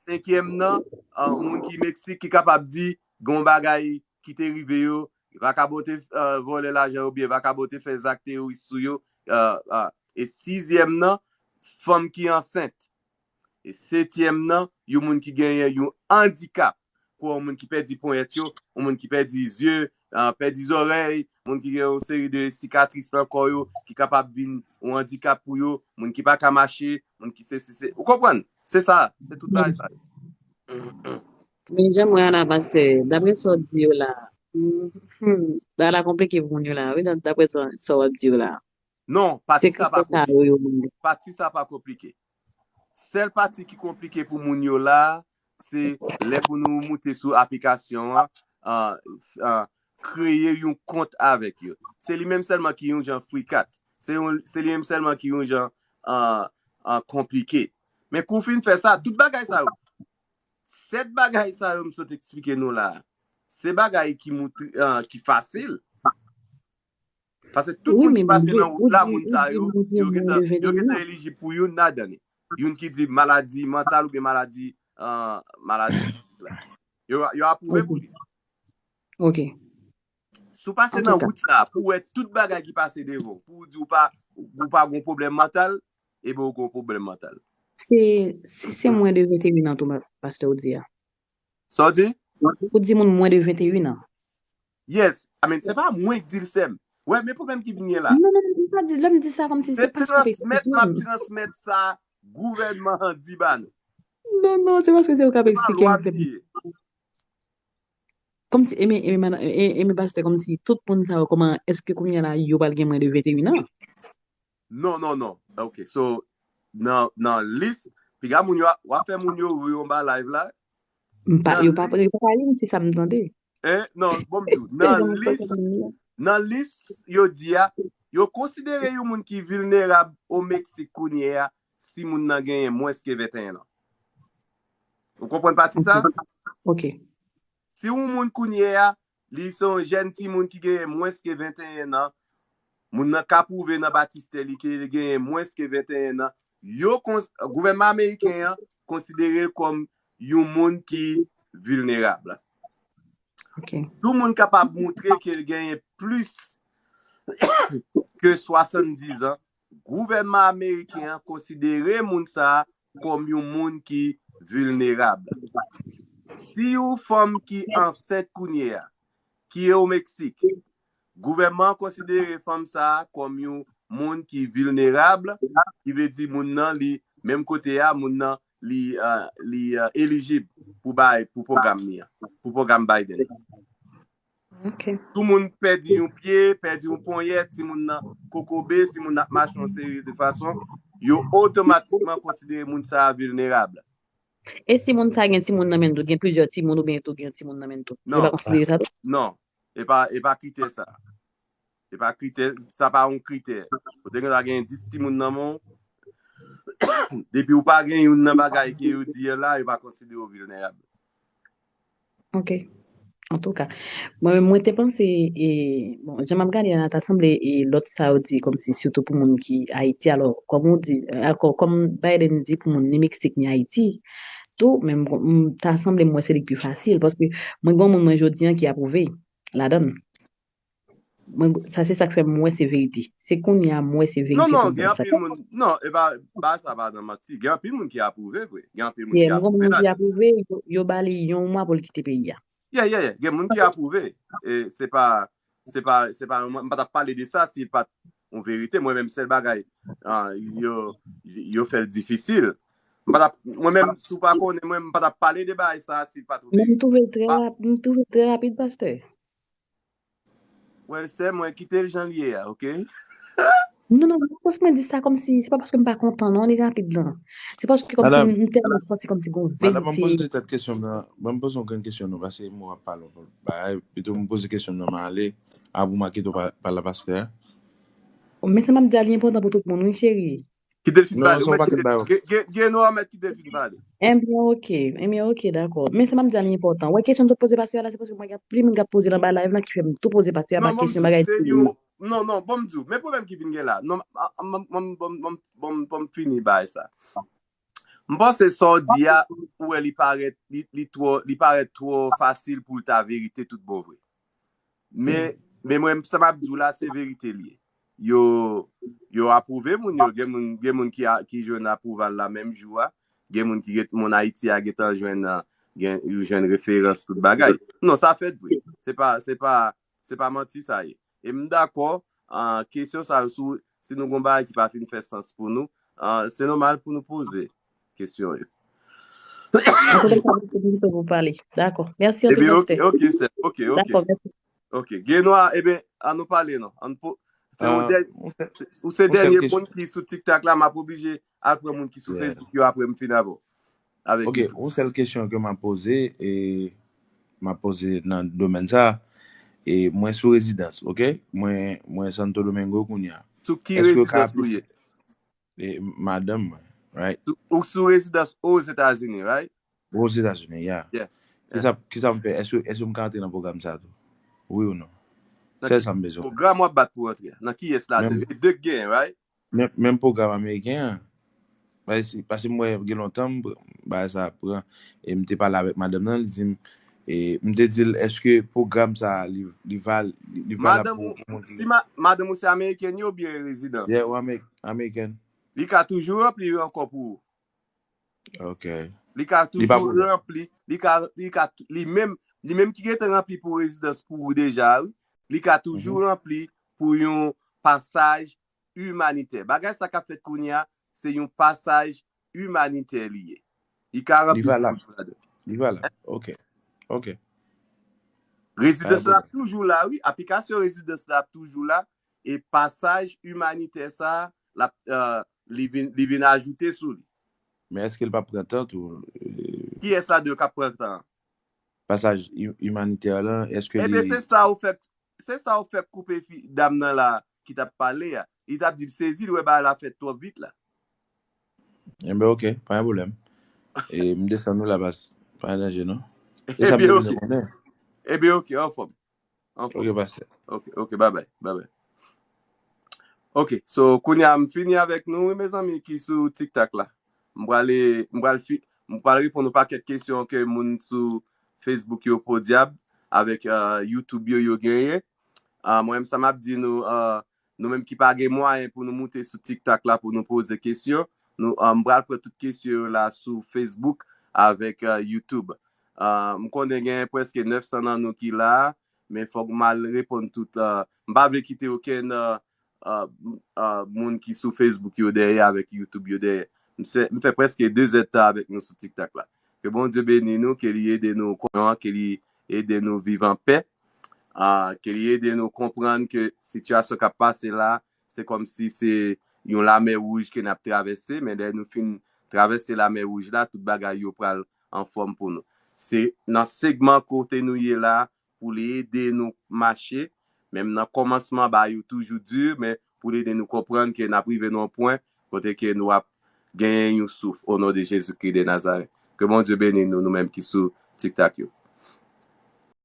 Senkyèm nan, yon moun ki Meksik ki kapab di gen yon bagay ki te rive yo, vakabon te vòlè lajan yo oubyen vakabon te fè zak teworis sou yo. E sizyèm nan, fanm ki ansent. E setyèm nan, yon moun ki genyen yon andikap. Kwa yon moun ki pèdi ponyèt yo, yon moun ki pèdi zye, pèdi zòrèy, moun ki gen yon seri de sikatris nan kò yo, ki kapab vin yon andikap pou yo, moun ki pa ka mache, moun ki sesi, se, ou konprann? Se sa, se tout bagay sa. Men jan mwen a la, pastè, daprè sa w di yo la, bagay la konplike pou moun yo la, wi, daprè sa w ap di yo la. Non, pati sa pa konplike. Pati sa pa konplike. Sèl pati ki konplike pou moun yo la, se lè pou nou moute sou aplikasyon an, kreye yon kont avèk yo. Se li menm sèlman ki yon jan frikat. Se li menm sèlman ki yon jan konplike. Men kou w fin fè sa, tout bagay sa yo, sèt bagay sa yo m sot eksplike nou la, se bagay ki moutre, ki fasil. Paske tout moun ki pase nan wout la, moun sa yo, yo gentan, yo gentan elijib pou youn ladan li. Youn ki di maladi mantal oubyen maladi, maladi. Yo, yo apwouve pou li. Ok. Si w pase nan wout sa, pou w wè tout bagay ki pase devan w, pou w di w pa, ou pa gon pwoblèm mantal, ebyen ou gon pwoblèm mantal. Se, se, se mwens de venteyen an tou, pastè, ou di a. Sa w di? Ou di moun mwens de venteyen an. Yes, I mean, se pa mwen k di l, sè m. Wè, men pwoblèm ki vin gen la. Non, non, non, m pa di, lè m di sa kòmsi se paske w ap eksplike m. Transmèt, m ap transmèt sa gouvènman an di ba nou. Non, non, se paske se ou k ap eksplike m. Kòmsi, e men, e men, e men pastè, kòmsi tout moun sa yo, kòman, èske kounye a la, yo pral gen mwens de venteyen an? Non, non, non. Ok, so, nan, nan lis, piga moun yo, w ap fè moun yo ri anba live la. M pa, yo pa, yo pa pale, m se sa m tande. Hein? Non, bon, m di w, nan lis, nan lis, yo di a, yo konsidere yon moun ki vilnerab o Meksik kounye a, si moun nan genyen mwens ke venteyen an. Ou konprann pati sa? Ok. Si yon moun kounye a, li se yon jèn timoun ki genyen mwens ke venteyen an, moun nan ka pwouve nan batistè li ke li genyen mwens ke venteyen an, yo, gouvènman ameriken an konsidere l kòm yon moun ki vilnerab. Ok. Si yon moun kapab moutre ke l genyen plis ke swasanndizan, gouvènman ameriken an konsidere moun sa a kòm yon moun ki vilnerab. Si yon fanm ki ansent kounye a, ki ye o Meksik, gouvènman an konsidere fanm sa a kòm yon moun ki vilnerab, ki vle di moun nan li, menm kote a, moun nan li, uh, li uh, elijib pou bay, pou pwogram li an, pou pwogram Biden. Okay. Tout moun pèdi yon pye, pèdi yon ponyèt, si moun nan kokobe, si moun nan ap mache yon seri de fason, yo otomatikman konsidere moun sa a vilnerab. E si moun sa gen timoun nan men tou, gen plizyè timoun oubyen tou gen timoun nan men tou, yo pa konsidere sa tou? Non, e pa, e pa kritè sa. E pa kritè, sa pa yon kritè. Ou te gen gen dis timoun nan men, depi ou pa gen youn nan bagay ke yo di la, yo pa konsidere w vilnerab. Ok. Antouka, mwen menm mwen te panse, e, bon, jan m ap gade a, ta sanble e lòt sa yo di kòmsi sitou pou moun ki Ayiti. Alò, kòm ou di, akò, kòm Biden di pou moun ni Meksik ni Ayiti, tou, men m, m, ta sanble m wè se li k pi fasil, paske mwen gen yon moun mwen jodi an ki apwouve ladan l. Mwen, sa se sa k fè m wè se verite. Se kounye a m wè se verite. Non, non, gen anpil moun. Non, e pa, ba sa pa nan manti. Gen anpil moun ki apwouve vre. Gen anpil moun ki apwouve. Gen moun ki apwouve, yo, yo ba li yon mwa pou l kite peyi a. Yeah, yeah, yeah. Gen moun ki apwouve. E se pa, se pa, se pa, mwen, m pa t ap pale de sa si l pa t yon verite. Mwen menm, sèl bagay, ah, yo, yo fè l difisil. M pa t ap, mwen menm, si w pa konnen mwen, m pa t ap pale de bagay sa si l pa t yon verite. Men m twouve l trè rap-, m twouve l trè rapid, pastè. Well, sè mwen, kite l jan l ye a, ok? Non, non, non, paske mwen di sa kòmsi, se pa paske m pa kontan, non, li rapid lan. Se paske kòmsi m tèlman santi kòmsi gon verite. Madanm, ban m poze tèt kesyon m nan, ban m poze yon grenn kesyon non, paske mwen ap pale yon bagay, pito m poze kesyon m nan, m ale, apre w make to pa, pale a pastè a. Men sa m ap di a, li enpòtan pou tout moun, wi, cheri. Kite l fin pale. Ou mèt kite, gen, gen, gen nou a mèt kite l fin pale. Ebyen, ok. Ebyen, ok, dakò. Men sa m ap di a li enpòtan. Wè, kesyon m sot poze pastè a la, se paske mwen gen anpil moun k ap poze l anba live la ki fè m tou poze pastè a pa kesyon bagay. Non, non, ban m di w. Men pwoblèm ki vin gen la. Non, ban m fini bagay sa. M panse sa w di a, ou wè li parèt, li, li twò, li parèt twò fasil pou l ta verite tout bon vre. Men, men mwen, sa m ap di w la, se verite l ye. Yo, yo apwouve moun yo. Gen moun, gen moun ki, a, ki jwenn apwouval la menm jou a. Gen moun ki gen, moun Ayiti a gentan jwenn, a, gen, yo jwenn referans tout bagay. Non, sa fèt vre. Se pa, se pa, se pa manti sa ye. E m dakò, a, kesyon sa yo, si, si nou gon bagay ki pa fin fè sans pou nou, a, se nòmal pou nou poze kesyon yo. An tou ka, mèsi pou pale. Dakò. Mèsi anpil, pastè. Ok, ok, ok. Dakò, mèsi. Ok, Genwa, ebyen, an nou pale non. An po, se yon dèny-, ou se dènye moun ki sou TikTok la, m ap oblije al pran moun ki sou Facebook yo apre m fin avè w. Avèk YouTube. Ok, yon sèl kesyon ke m ap poze, e m ap poze nan domèn sa, e mwen sou rezidans, ok? Mwen, mwen Santo Domingo kounye a. Sou ki rezidans ou ye? E madanm mwen, right? Ou sou rezidans Ozetazini, right? Ozetazini, yeah. Kisa, kisa m fè? Èske, èske m ka antre nan pwogram sa tou? Wi ou non? Sèl sa m bezwen. Pwogram w ap bat pou antre a. Nan kiyès ladan? E de k genyen, right? Men, menm pwogram ameriken an. Paske, paske m wè gen lontan m pr-, bagay sa ap pran. E m te pale avèk madanm nan, li di m, e m te di l, èske pwogram sa a, li, li val-, li, li valab pou, pou moun ki gen. Madanm ou se amerikèn ye oubyen rezidan? Yeah, ou Amerik-, amerikèn. Li ka toujou ranpli ankò pou ou. Ok. Li ka toujou ranpli, li ka, li ka, li menm, li menm ki gentan ranpli pou rezidans pou ou deja, wi. Li ka toujou ranpli pou yon pasaj imanitè. Bagay sa k ap fèt kounye a, se yon pasaj imanitè li ye. Li ka ranpli pou ou ladan. Li valab. Ok. Ok. Rezidans la ap toujou la, wi. Aplikasyon rezidans la ap toujou la. E pasaj imanitè sa, l ap, euh, li vin, li vin ajoute sou li. Men èske l p ap pran tan tou? Kiyès ladan yo k ap pran tan? Pasaj imanitè lan, èske li... Ebyen, se sa ou fè, se sa ou fè koupe fi, dam nan la ki t ap pale a. Li t ap di l sezi, li wè bagay la fèt twò vit la. Enben, ok, pa gen pwoblèm. E m desann ou la, baz. Pa gen danje, non. E sa m te bezwen konnen. Ebyen, ok, anfòm. Ok, pastè. Ok, ok, babay, babay. Ok, so, kounye a m fini avèk nou, wi, mezanmi, ki sou TikTok la. M prale, m pral fi-, m pral reponn yon pakèt kesyon ke moun sou Facebook yo podyab avèk, euh, YouTube yo, yo genyen. Ah, mwen menm, sa m ap di nou, ah, nou menm ki pa gen mwayen pou nou moute sou TikTok la pou nou poze kesyon, nou, ah, m pral pran tout kesyon yo la sou Facebook avèk, ah, YouTube. Ah, m konnen gen prèske nèf san nan nou ki la, men fòk m al reponn tout. Ah, m pa vle kite okenn ah, ah, ah, moun ki sou Facebook yo dèyè, avèk YouTube yo dèyè. M se- m fè prèske de zèdtan avèk nou sou TikTok la. Ke Bondye beni nou, ke li ede nou konprann, ke li ede nou viv an pè, ah, ke li ede nou konprann ke sitiyasyon k ap pase la, se kòmsi se yon lamè wouj ke n ap travèse, men lè nou fin travèse lamè wouj la, tout bagay yo pral anfòm pou nou. Se nan segman kote nou ye la, pou li ede nou mache, menm nan kòmansman, bagay yo toujou di, men pou li ede nou konprann ke n ap rive nan yon pwen kote ke nou ap genyen yon souf, o non de Jezikri de Nazarèt. Ke Bondye beni nou, nou menm ki sou TikTok yo.